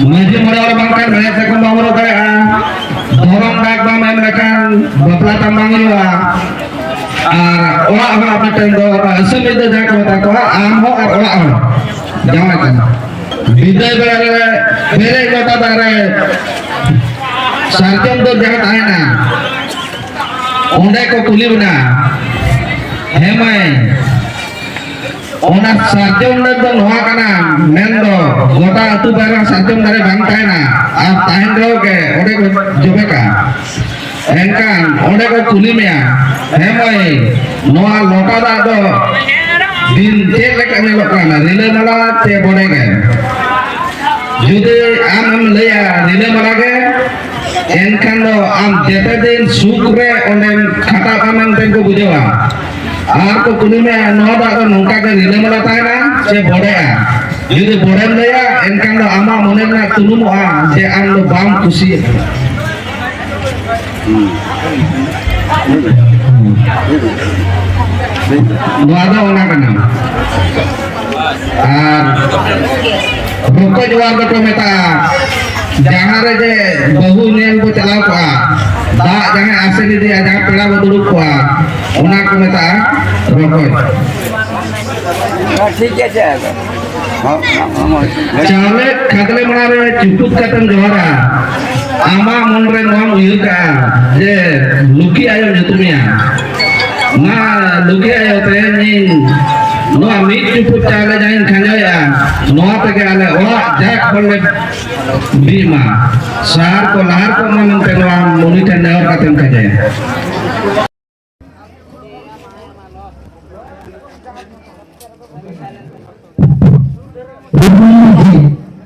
ᱢᱟᱹᱡᱷᱤ ᱢᱚᱬᱮ ᱦᱚᱲ ᱵᱟᱝᱠᱷᱟᱱ ᱢᱮᱬᱦᱮᱫ ᱥᱟᱠᱚᱢ ᱵᱟᱢ ᱨᱚᱜ ᱫᱟᱲᱮᱭᱟᱜᱼᱟ, ᱫᱷᱚᱨᱚᱢ ᱫᱟᱜ ᱵᱟᱢ ᱮᱢ ᱞᱮᱠᱷᱟᱱ ᱵᱟᱯᱞᱟ ᱛᱟᱢ ᱵᱟᱝ ᱦᱩᱭᱩᱜᱼᱟ᱾ ᱟᱨ ᱚᱲᱟᱜ ᱦᱚᱲᱟᱜ ᱢᱤᱫᱴᱮᱱ ᱫᱚ ᱚᱱᱟ ᱟᱹᱥᱟᱹᱢᱤ ᱫᱚ ᱡᱟᱦᱟᱸ ᱠᱚ ᱢᱮᱛᱟ ᱠᱚᱣᱟ, ᱟᱢ ᱦᱚᱸ ᱟᱨ ᱚᱲᱟᱜ ᱦᱚᱲ ᱡᱟᱶᱟᱭ ᱠᱟᱱᱟ᱾ ᱵᱤᱫᱟᱹᱭ ᱵᱮᱲᱟ ᱨᱮ ᱯᱮᱨᱮᱡ ᱞᱚᱴᱟ ᱫᱟᱜ ᱨᱮ ᱥᱟᱨᱡᱚᱢ ᱫᱚ ᱡᱟᱦᱟᱸ ᱛᱟᱦᱮᱱᱟ, ᱚᱸᱰᱮ ᱠᱚ ᱠᱩᱞᱤ ᱵᱚᱱᱟ, "ᱦᱮᱸ ᱢᱟᱹᱭ, ᱚᱱᱟ ᱥᱟᱨᱡᱚᱢ ᱰᱟᱹᱨ ᱫᱚ ᱱᱚᱣᱟ ᱠᱟᱱᱟ, ᱢᱮᱱᱫᱚ ᱜᱚᱴᱟ ᱟᱹᱛᱩ ᱯᱟᱭᱨᱟ ᱥᱟᱨᱡᱚᱢ ᱫᱟᱨᱮ ᱵᱟᱝ ᱛᱟᱦᱮᱱᱟ, ᱟᱨ ᱛᱟᱦᱮᱱ ᱨᱮᱦᱚᱸ ᱜᱮ ᱚᱸᱰᱮ ᱠᱚ ᱡᱚᱵᱮ ᱠᱟᱜᱼᱟ᱾ ᱮᱱᱠᱷᱟᱱ ᱚᱸᱰᱮ ᱠᱚ ᱠᱩᱞᱤ ᱢᱮᱭᱟ, 'ᱦᱮᱸ ᱢᱟᱹᱭ, ᱱᱚᱣᱟ ᱞᱚᱴᱟ ᱫᱟᱜ ᱫᱚ ᱫᱤᱱ ᱪᱮᱫ ᱞᱮᱠᱟ ᱧᱮᱞᱚᱜ ᱠᱟᱱᱟ, ᱨᱤᱞᱟᱹᱢᱟᱞᱟ ᱪᱮ ᱵᱚᱰᱮ ᱜᱮ?' ᱡᱩᱫᱤ ᱟᱢᱮᱢ ᱞᱟᱹᱭᱟ ᱨᱤᱞᱟᱹᱢᱟᱞᱟ ᱜᱮ, ᱮᱱᱠᱷᱟᱱ ᱫᱚ ᱟᱢ ᱡᱮᱛᱮ ᱫᱤᱱ ᱥᱩᱠ ᱨᱮ ᱚᱸᱰᱮᱢ ᱠᱷᱟᱴᱟᱜᱼᱟ ᱢᱮᱱᱛᱮ ᱠᱚ ᱵᱩᱡᱷᱟᱹᱣᱟ᱾ ᱟᱨ ᱠᱚ ᱠᱩᱞᱤ ᱢᱮᱭᱟ, 'ᱱᱚᱣᱟ ᱫᱟᱜ ᱫᱚ ᱱᱚᱝᱠᱟ ᱜᱮ ᱨᱤᱞᱟᱹᱢᱟᱞᱟ ᱛᱟᱦᱮᱱᱟ ᱪᱮ ᱵᱚᱰᱮᱜᱼᱟ?' ᱡᱩᱫᱤ ᱵᱚᱰᱮᱢ ᱞᱟᱹᱭᱟ, ᱮᱱᱠᱷᱟᱱ ᱫᱚ ᱟᱢᱟᱜ ᱢᱚᱱᱮ ᱨᱮᱱᱟᱜ ᱛᱩᱱᱩᱢᱚᱜᱼᱟ ᱡᱮ ᱟᱢ ᱫᱚ ᱵᱟᱢ ᱠᱩᱥᱤᱭᱟᱜᱼᱟ᱾ ᱱᱚᱣᱟ ᱫᱚ ᱚᱱᱟ ᱠᱟᱱᱟ᱾ ᱟᱨ ᱨᱚᱠᱚᱡ ᱚᱣᱟᱨ ᱫᱚᱠᱚ ᱢᱮᱛᱟᱜᱼᱟ ᱡᱟᱦᱟᱸ ᱨᱮ ᱡᱮ ᱵᱟᱹᱦᱩ ᱧᱮᱞ ᱵᱚ ᱪᱟᱞᱟᱣ ᱠᱚᱜᱼᱟ, ᱫᱟᱜ ᱡᱟᱦᱟᱸᱭ ᱟᱥᱮᱱ ᱤᱫᱤᱭᱟ, ᱡᱟᱦᱟᱸ ᱯᱮᱲᱟ ᱵᱚ ᱫᱩᱲᱩᱵ ᱠᱚᱜᱼᱟ, ᱚᱱᱟ ᱠᱚ ᱢᱮᱛᱟᱜᱼᱟ ᱨᱚᱠᱚᱡ᱾ ᱴᱷᱤᱠ ᱜᱮᱭᱟ, ᱪᱮᱫ ᱟᱫᱚ? ᱦᱚᱸ, ᱦᱚᱸ, ᱦᱚᱸ, ᱦᱚᱸ᱾ ᱪᱟᱣᱞᱮ ᱠᱷᱟᱫᱽᱞᱮ ᱢᱟᱲᱟᱝ ᱨᱮ ᱪᱩᱯᱩᱫ ᱠᱟᱛᱮᱢ ᱡᱚᱦᱟᱨᱟ᱾ ᱟᱢᱟᱜ ᱢᱚᱱ ᱨᱮ ᱱᱚᱣᱟᱢ ᱩᱭᱦᱟᱹᱨ ᱠᱟᱜᱼᱟ ᱡᱮ ᱞᱩᱠᱷᱤ ᱟᱭᱳ ᱧᱩᱛᱩᱢᱮᱭᱟ᱾ ᱢᱟ ᱞᱩᱠᱷᱤ ᱟᱭᱳ, ᱛᱮᱦᱮᱧ ᱤᱧ ᱱᱚᱣᱟ ᱢᱤᱫ ᱪᱩᱯᱩᱫ ᱪᱟᱣᱞᱮ ᱡᱟᱦᱟᱸᱧ ᱠᱷᱟᱸᱡᱚᱭᱮᱜᱼᱟ, ᱱᱚᱣᱟ ᱛᱮᱜᱮ ᱟᱞᱮ ᱚᱲᱟᱜ ᱡᱟᱠ ᱦᱚᱲ ᱞᱮ ᱵᱤᱜ ᱢᱟ, ᱥᱟᱦᱟᱨ ᱠᱚ ᱞᱟᱦᱟᱨ ᱠᱚᱜ ᱢᱟ ᱢᱮᱱᱛᱮ ᱱᱚᱣᱟ ᱢᱩᱱᱤ ᱴᱷᱮᱱ ᱱᱮᱦᱚᱨ ᱠᱟᱛᱮᱢ ᱠᱷᱟᱸᱡᱚᱭᱟ᱾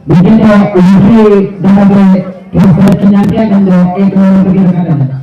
ᱱᱤᱛᱚᱜ ᱫᱚ ᱞᱩᱠᱷᱤ ᱫᱟᱸᱥᱟᱭ ᱨᱮ ᱠᱷᱮᱞ ᱥᱮᱞᱮᱫ ᱠᱚ ᱧᱟᱢ ᱠᱮᱫᱟ, ᱠᱷᱟᱱ ᱫᱚ ᱮᱠ ᱱᱚᱢᱵᱚᱨ ᱨᱮᱜᱮ ᱨᱟᱠᱟᱵ ᱮᱱᱟ᱾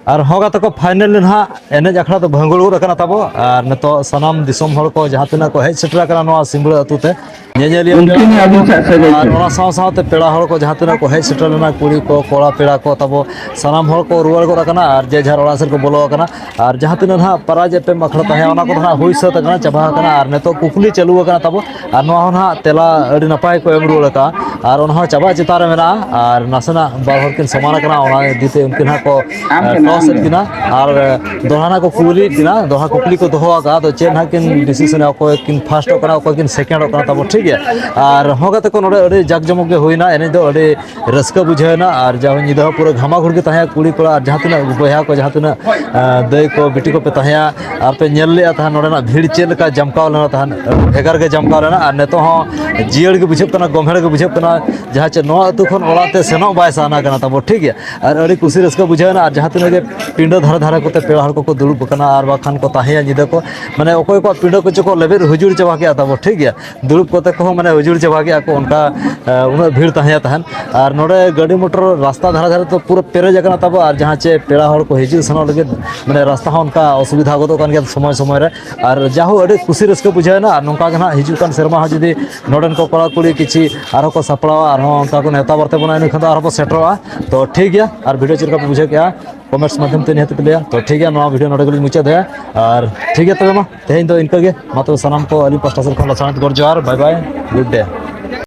ᱟᱨ ᱦᱚᱸ ᱜᱟᱛᱮ ᱠᱚ, ᱯᱷᱟᱭᱱᱟᱞ ᱨᱮ ᱱᱟᱦᱟᱜ ᱮᱱᱮᱡ ᱟᱠᱷᱲᱟ ᱫᱚ ᱵᱷᱟᱹᱝᱜᱩᱲ ᱜᱚᱫ ᱟᱠᱟᱱᱟ ᱛᱟᱵᱚ᱾ ᱟᱨ ᱱᱤᱛᱚᱜ ᱥᱟᱱᱟᱢ ᱫᱤᱥᱚᱢ ᱦᱚᱲ ᱠᱚ ᱡᱟᱦᱟᱸ ᱛᱤᱱᱟᱹᱜ ᱠᱚ ᱦᱮᱡ ᱥᱮᱴᱮᱨ ᱟᱠᱟᱱᱟ ᱱᱚᱣᱟ ᱥᱤᱢᱵᱽᱲᱟᱹ ᱟᱹᱛᱩ ᱛᱮ, ᱧᱮᱧᱮᱞᱤᱭᱟᱹ ᱩᱱᱠᱤᱱ ᱦᱚᱸ ᱟᱹᱰᱤ ᱥᱟᱜ ᱥᱟᱹᱜᱟᱹᱭ ᱟᱨ ᱛᱮ᱾ ᱚᱱᱟ ᱥᱟᱶ ᱥᱟᱶᱛᱮ ᱯᱮᱲᱟ ᱦᱚᱲ ᱠᱚ ᱡᱟᱦᱟᱸ ᱛᱤᱱᱟᱹᱜ ᱠᱚ ᱦᱮᱡ ᱥᱮᱴᱮᱨ ᱞᱮᱱᱟ, ᱠᱩᱲᱤ ᱠᱚ, ᱠᱚᱲᱟ, ᱯᱮᱲᱟ ᱠᱚ ᱛᱟᱵᱚ, ᱥᱟᱱᱟᱢ ᱦᱚᱲ ᱠᱚ ᱨᱩᱣᱟᱹᱲ ᱜᱚᱫ ᱟᱠᱟᱱᱟ ᱟᱨ ᱡᱮ ᱡᱟᱦᱟᱨ ᱚᱲᱟᱜ ᱥᱮᱫ ᱠᱚ ᱵᱚᱞᱚ ᱟᱠᱟᱱᱟ᱾ ᱟᱨ ᱡᱟᱦᱟᱸ ᱛᱤᱱᱟᱹᱜ ᱱᱟᱦᱟᱜ ᱯᱨᱟᱭᱤᱡᱽ ᱮᱯᱮᱢ ᱟᱠᱷᱲᱟ ᱛᱟᱦᱮᱸ, ᱚᱱᱟ ᱠᱚᱫᱚ ᱱᱟᱦᱟᱜ ᱦᱩᱭ ᱥᱟᱹᱛ ᱟᱠᱟᱱᱟ, ᱪᱟᱵᱟ ᱟᱠᱟᱱᱟ᱾ ᱟᱨ ᱱᱤᱛᱚᱜ ᱠᱩᱠᱞᱤ ᱪᱟᱹᱞᱩ ᱟᱠᱟᱱᱟ ᱛᱟᱵᱚ, ᱟᱨ ᱱᱚᱣᱟ ᱦᱚᱸ ᱱᱟᱦᱟᱜ ᱛᱮᱞᱟ ᱟᱹᱰᱤ ᱱᱟᱯᱟᱭ ᱠᱚ ᱮᱢ ᱨᱩᱣᱟᱹᱲ ᱟᱠᱟᱫᱼᱟ᱾ ᱟᱨ ᱚᱱᱟ ᱦᱚᱸ ᱪᱟᱵᱟᱜ ᱪᱮᱛᱟᱱ ᱨᱮ ᱢᱮᱱᱟᱜᱼᱟ᱾ ᱟᱨ ᱱᱟᱥᱮᱱᱟᱜ ᱵᱟᱨ ᱦᱚᱲ ᱠᱤᱱ ᱥᱚᱢᱟᱱ ᱟᱠᱟᱱᱟ, ᱚᱱᱟ ᱤᱫᱤ ᱛᱮ ᱩᱱᱠᱤᱱ ᱦᱟᱸᱜ ᱠᱚ, ᱟᱢ ᱮ, ᱴᱷᱮᱱ, ᱴᱚᱥ ᱟᱢ ᱮᱫ ᱴᱷᱮᱱ᱾ ᱠᱤᱱᱟ᱾ ᱟᱨ, ᱮ, ᱫᱚᱦᱲᱟ ᱱᱟᱜ ᱠᱚ ᱠᱩᱞᱤᱭᱮᱫ ᱠᱤᱱᱟ, ᱫᱚᱦᱲᱟ ᱠᱩᱠᱞᱤ ᱠᱚ ᱫᱚᱦᱚ ᱟᱠᱟᱫᱼᱟ᱾ ᱟᱫᱚ ᱪᱮᱫ ᱱᱟᱦᱟᱜ ᱠᱤᱱ ᱰᱤᱥᱤᱥᱚᱱᱟ, ᱚᱠᱚᱭ ᱠᱤᱱ ᱯᱷᱟᱥᱴᱚᱜ ᱠᱟᱱᱟ, ᱚᱠᱚᱭ ᱠᱤᱱ ᱥᱮᱠᱮᱱᱰᱚᱜ ᱠᱟᱱᱟ ᱛᱟᱵᱚ, ᱴᱷᱤᱠ ᱜᱮᱭᱟ᱾ ᱟᱨ ᱦᱚᱸ ᱜᱟᱛᱮ ᱠᱚ, ᱱᱚᱰᱮ ᱟᱹᱰᱤ ᱡᱟᱠ ᱡᱚᱢᱚᱠ ᱜᱮ ᱦᱩᱭᱱᱟ, ᱮᱱᱮᱡ ᱫᱚ ᱟᱹᱰᱤ ᱨᱟᱹᱥᱠᱟᱹ ᱵᱩᱡᱷᱟᱹᱣ ᱮᱱᱟ᱾ ᱟᱨ ᱡᱟᱦᱟᱸ ᱧᱤᱫᱟᱹ ᱦᱚᱸ ᱯᱩᱨᱟᱹ ᱜᱷᱟᱢᱟᱜᱷᱩᱲ ᱜᱮ ᱛᱟᱦᱮᱸ, ᱠᱩᱲᱤ ᱠᱚᱲᱟ ᱟᱨ ᱡᱟᱦᱟᱸ ᱛᱤᱱᱟᱹᱜ ᱵᱚᱭᱦᱟ ᱠᱚ, ᱡᱟᱦᱟᱸ ᱛᱤᱱᱟᱹᱜ, ᱮ, ᱫᱟᱹᱭ ᱠᱚ, ᱵᱤᱴᱤ ᱠᱚᱯᱮ ᱛᱟᱦᱮᱸᱭᱟ, ᱟᱨ ᱯᱮ ᱧᱮᱞ ᱞᱮᱫᱼᱟ ᱛᱟᱦᱮᱸ ᱱᱚᱰᱮᱱᱟᱜ ᱵᱷᱤᱲ ᱪᱮᱫ ᱞᱮᱠᱟ ᱡᱟᱢᱠᱟᱣ ᱞᱮᱱᱟ ᱛᱟᱦᱮᱸ, ᱵᱷᱮᱜᱟᱨ ᱜᱮ ᱡᱟᱢᱠᱟᱣ ᱞᱮᱱᱟ᱾ ᱟᱨ ᱱᱤᱛᱚᱜ ᱦᱚᱸ ᱡᱤᱭᱟᱹᱲ ᱜᱮ ᱵᱩᱡᱷᱟᱹᱜ ᱠᱟᱱᱟ, ᱜᱚᱢᱦᱮᱲ ᱜᱮ ᱵᱩᱡᱷᱟᱹᱜ ᱠᱟᱱᱟ, ᱡᱟᱦᱟᱸ ᱪᱮ ᱱᱚᱣᱟ ᱟᱹᱛᱩ ᱠᱷᱚᱱ ᱚᱲᱟᱜ ᱛᱮ ᱥᱮᱱᱚᱜ ᱵᱟᱭ ᱥᱟᱱᱟ ᱠᱟᱱᱟ ᱛᱟᱵᱚ, ᱴᱷᱤᱠ ᱜᱮᱭᱟ᱾ ᱟᱨ ᱟᱹᱰᱤ ᱠᱩᱥᱤ ᱨᱟᱹᱥᱠᱟᱹ ᱵᱩᱡᱷᱟᱹᱣ ᱮᱱᱟ᱾ ᱟᱨ ᱡᱟᱦᱟᱸ ᱛᱤᱱᱟᱹᱜ ᱜᱮ ᱯᱤᱸᱰᱟᱹ ᱫᱷᱟᱨᱮ ᱫᱷᱟᱨᱮ ᱠᱚᱛᱮ ᱯᱮᱲᱟ ᱦᱚᱲ ᱠᱚᱠᱚ ᱫᱩᱲᱩᱵ ᱟᱠᱟᱱᱟ ᱟᱨ ᱵᱟᱠᱷᱟᱱ ᱠᱚ ᱛᱟᱦᱮᱸᱭᱟ ᱧᱤᱫᱟᱹ ᱠᱚ, ᱢᱟᱱᱮ ᱚᱠᱚᱭ ᱠᱚᱣᱟᱜ ᱯᱤᱸᱰᱟᱹ ᱠᱚᱪᱚ ᱠᱚ ᱞᱮᱵᱮᱫ ᱦᱩᱡᱩᱲ ᱪᱟᱵᱟ ᱠᱮᱜᱼᱟ ᱛᱟᱵᱚ, ᱴᱷᱤᱠ ᱜᱮᱭᱟ᱾ ᱫᱩᱲᱩᱵ ᱠᱚᱛᱮ ᱠᱚᱦᱚᱸ ᱢᱟᱱᱮ ᱦᱩᱡᱩᱲ ᱪᱟᱵᱟ ᱠᱮᱜᱼᱟ ᱠᱚ, ᱚᱱᱠᱟ, ᱮ, ᱩᱱᱟᱹᱜ ᱵᱷᱤᱲ ᱛᱟᱦᱮᱸᱭᱟ ᱛᱟᱦᱮᱸᱱ᱾ ᱟᱨ ᱱᱚᱰᱮ ᱜᱟᱹᱰᱤ ᱢᱚᱴᱚᱨ ᱨᱟᱥᱛᱟ ᱫᱷᱟᱨᱮ ᱫᱷᱟᱨᱮ ᱛᱮ ᱯᱩᱨᱟᱹ ᱯᱮᱨᱮᱡ ᱟᱠᱟᱱᱟ ᱛᱟᱵᱚ᱾ ᱟᱨ ᱡᱟᱦᱟᱸ ᱪᱮ ᱯᱮᱲᱟ ᱦᱚᱲ ᱠᱚ ᱦᱤᱡᱩᱜ ᱥᱮᱱᱚᱜ ᱞᱟᱹᱜᱤᱫ ᱢᱟᱱᱮ ᱨᱟᱥᱛᱟ ᱦᱚᱸ ᱚᱱᱠᱟ ᱚᱥᱩᱵᱤᱫᱷᱟ ᱜᱚᱫᱚᱜ ᱠᱟᱱ ᱜᱮᱭᱟ ᱥᱚᱢᱚᱭ ᱥᱚᱢᱚᱭ ᱨᱮ᱾ ᱟᱨ ᱡᱟᱦᱳ ᱟᱹᱰᱤ ᱠᱩᱥᱤ ᱨᱟᱹᱥᱠᱟᱹ ᱵᱩᱡᱷᱟᱹᱣ ᱮᱱᱟ᱾ ᱟᱨ ᱱᱚᱝᱠᱟ ᱜᱮ ᱱᱟᱦᱟᱜ ᱦᱤᱡᱩᱜ ᱠᱟᱱ ᱥᱮᱨᱢᱟ ᱦᱚᱸ ᱡᱩᱫᱤ ᱱᱚᱰᱮᱱ ᱠᱚ ᱠᱚᱲᱟ ᱠᱩᱲᱤ ᱠᱤᱪᱷᱤ ᱟᱨᱦᱚᱸ ᱠᱚ ᱥᱟᱯᱲᱟᱣᱟ, ᱟᱨᱦᱚᱸ ᱚᱱᱠᱟ ᱠᱚ ᱱᱮᱣᱛᱟ ᱵᱟᱨᱛᱮ ᱵᱚᱱᱟ, ᱤᱱᱟᱹ ᱠᱷᱟᱱ ᱫᱚ ᱟᱨᱦᱚᱸ ᱵᱚ ᱥᱮᱴᱮᱨᱚᱜᱼᱟ᱾ ᱛᱚ ᱴᱷᱤᱠ ᱜᱮᱭᱟ, ᱟᱨ ᱵᱷᱤᱰᱤᱭᱳ ᱪᱮᱫ ᱞᱮᱠᱟ ᱯᱮ ᱵᱩᱡᱷᱟᱹᱣ ᱠᱮᱜᱼᱟ, ᱠᱚᱢᱮᱱᱴᱥ ᱢᱟᱫᱽᱫᱷᱚᱢ ᱛᱮ ᱱᱤᱦᱟᱹᱛ ᱯᱮ ᱞᱟᱹᱭᱟ᱾ ᱛᱚ ᱴᱷᱤᱠ ᱜᱮᱭᱟ, ᱱᱚᱣᱟ ᱵᱷᱤᱰᱤᱭᱳ ᱱᱚᱰᱮ ᱜᱮᱞᱤᱧ ᱢᱩᱪᱟᱹᱫ ᱮᱫᱟ᱾ ᱟᱨ ᱴᱷᱤᱠ ᱜᱮᱭᱟ, ᱛᱚᱵᱮ ᱢᱟ ᱛᱮᱦᱮᱧ ᱫᱚ ᱤᱱᱠᱟᱹ ᱜᱮ᱾ ᱢᱟ ᱛᱚᱵᱮ ᱥᱟᱱᱟᱢ ᱠᱚ ᱟᱹᱞᱤᱧ ᱯᱟᱥᱴᱟ ᱥᱮᱫ ᱠᱷᱚᱱ ᱞᱟᱥᱟᱲᱦᱮᱫ ᱜᱚᱰ ᱡᱚᱦᱟᱨ, bye bye, good day᱾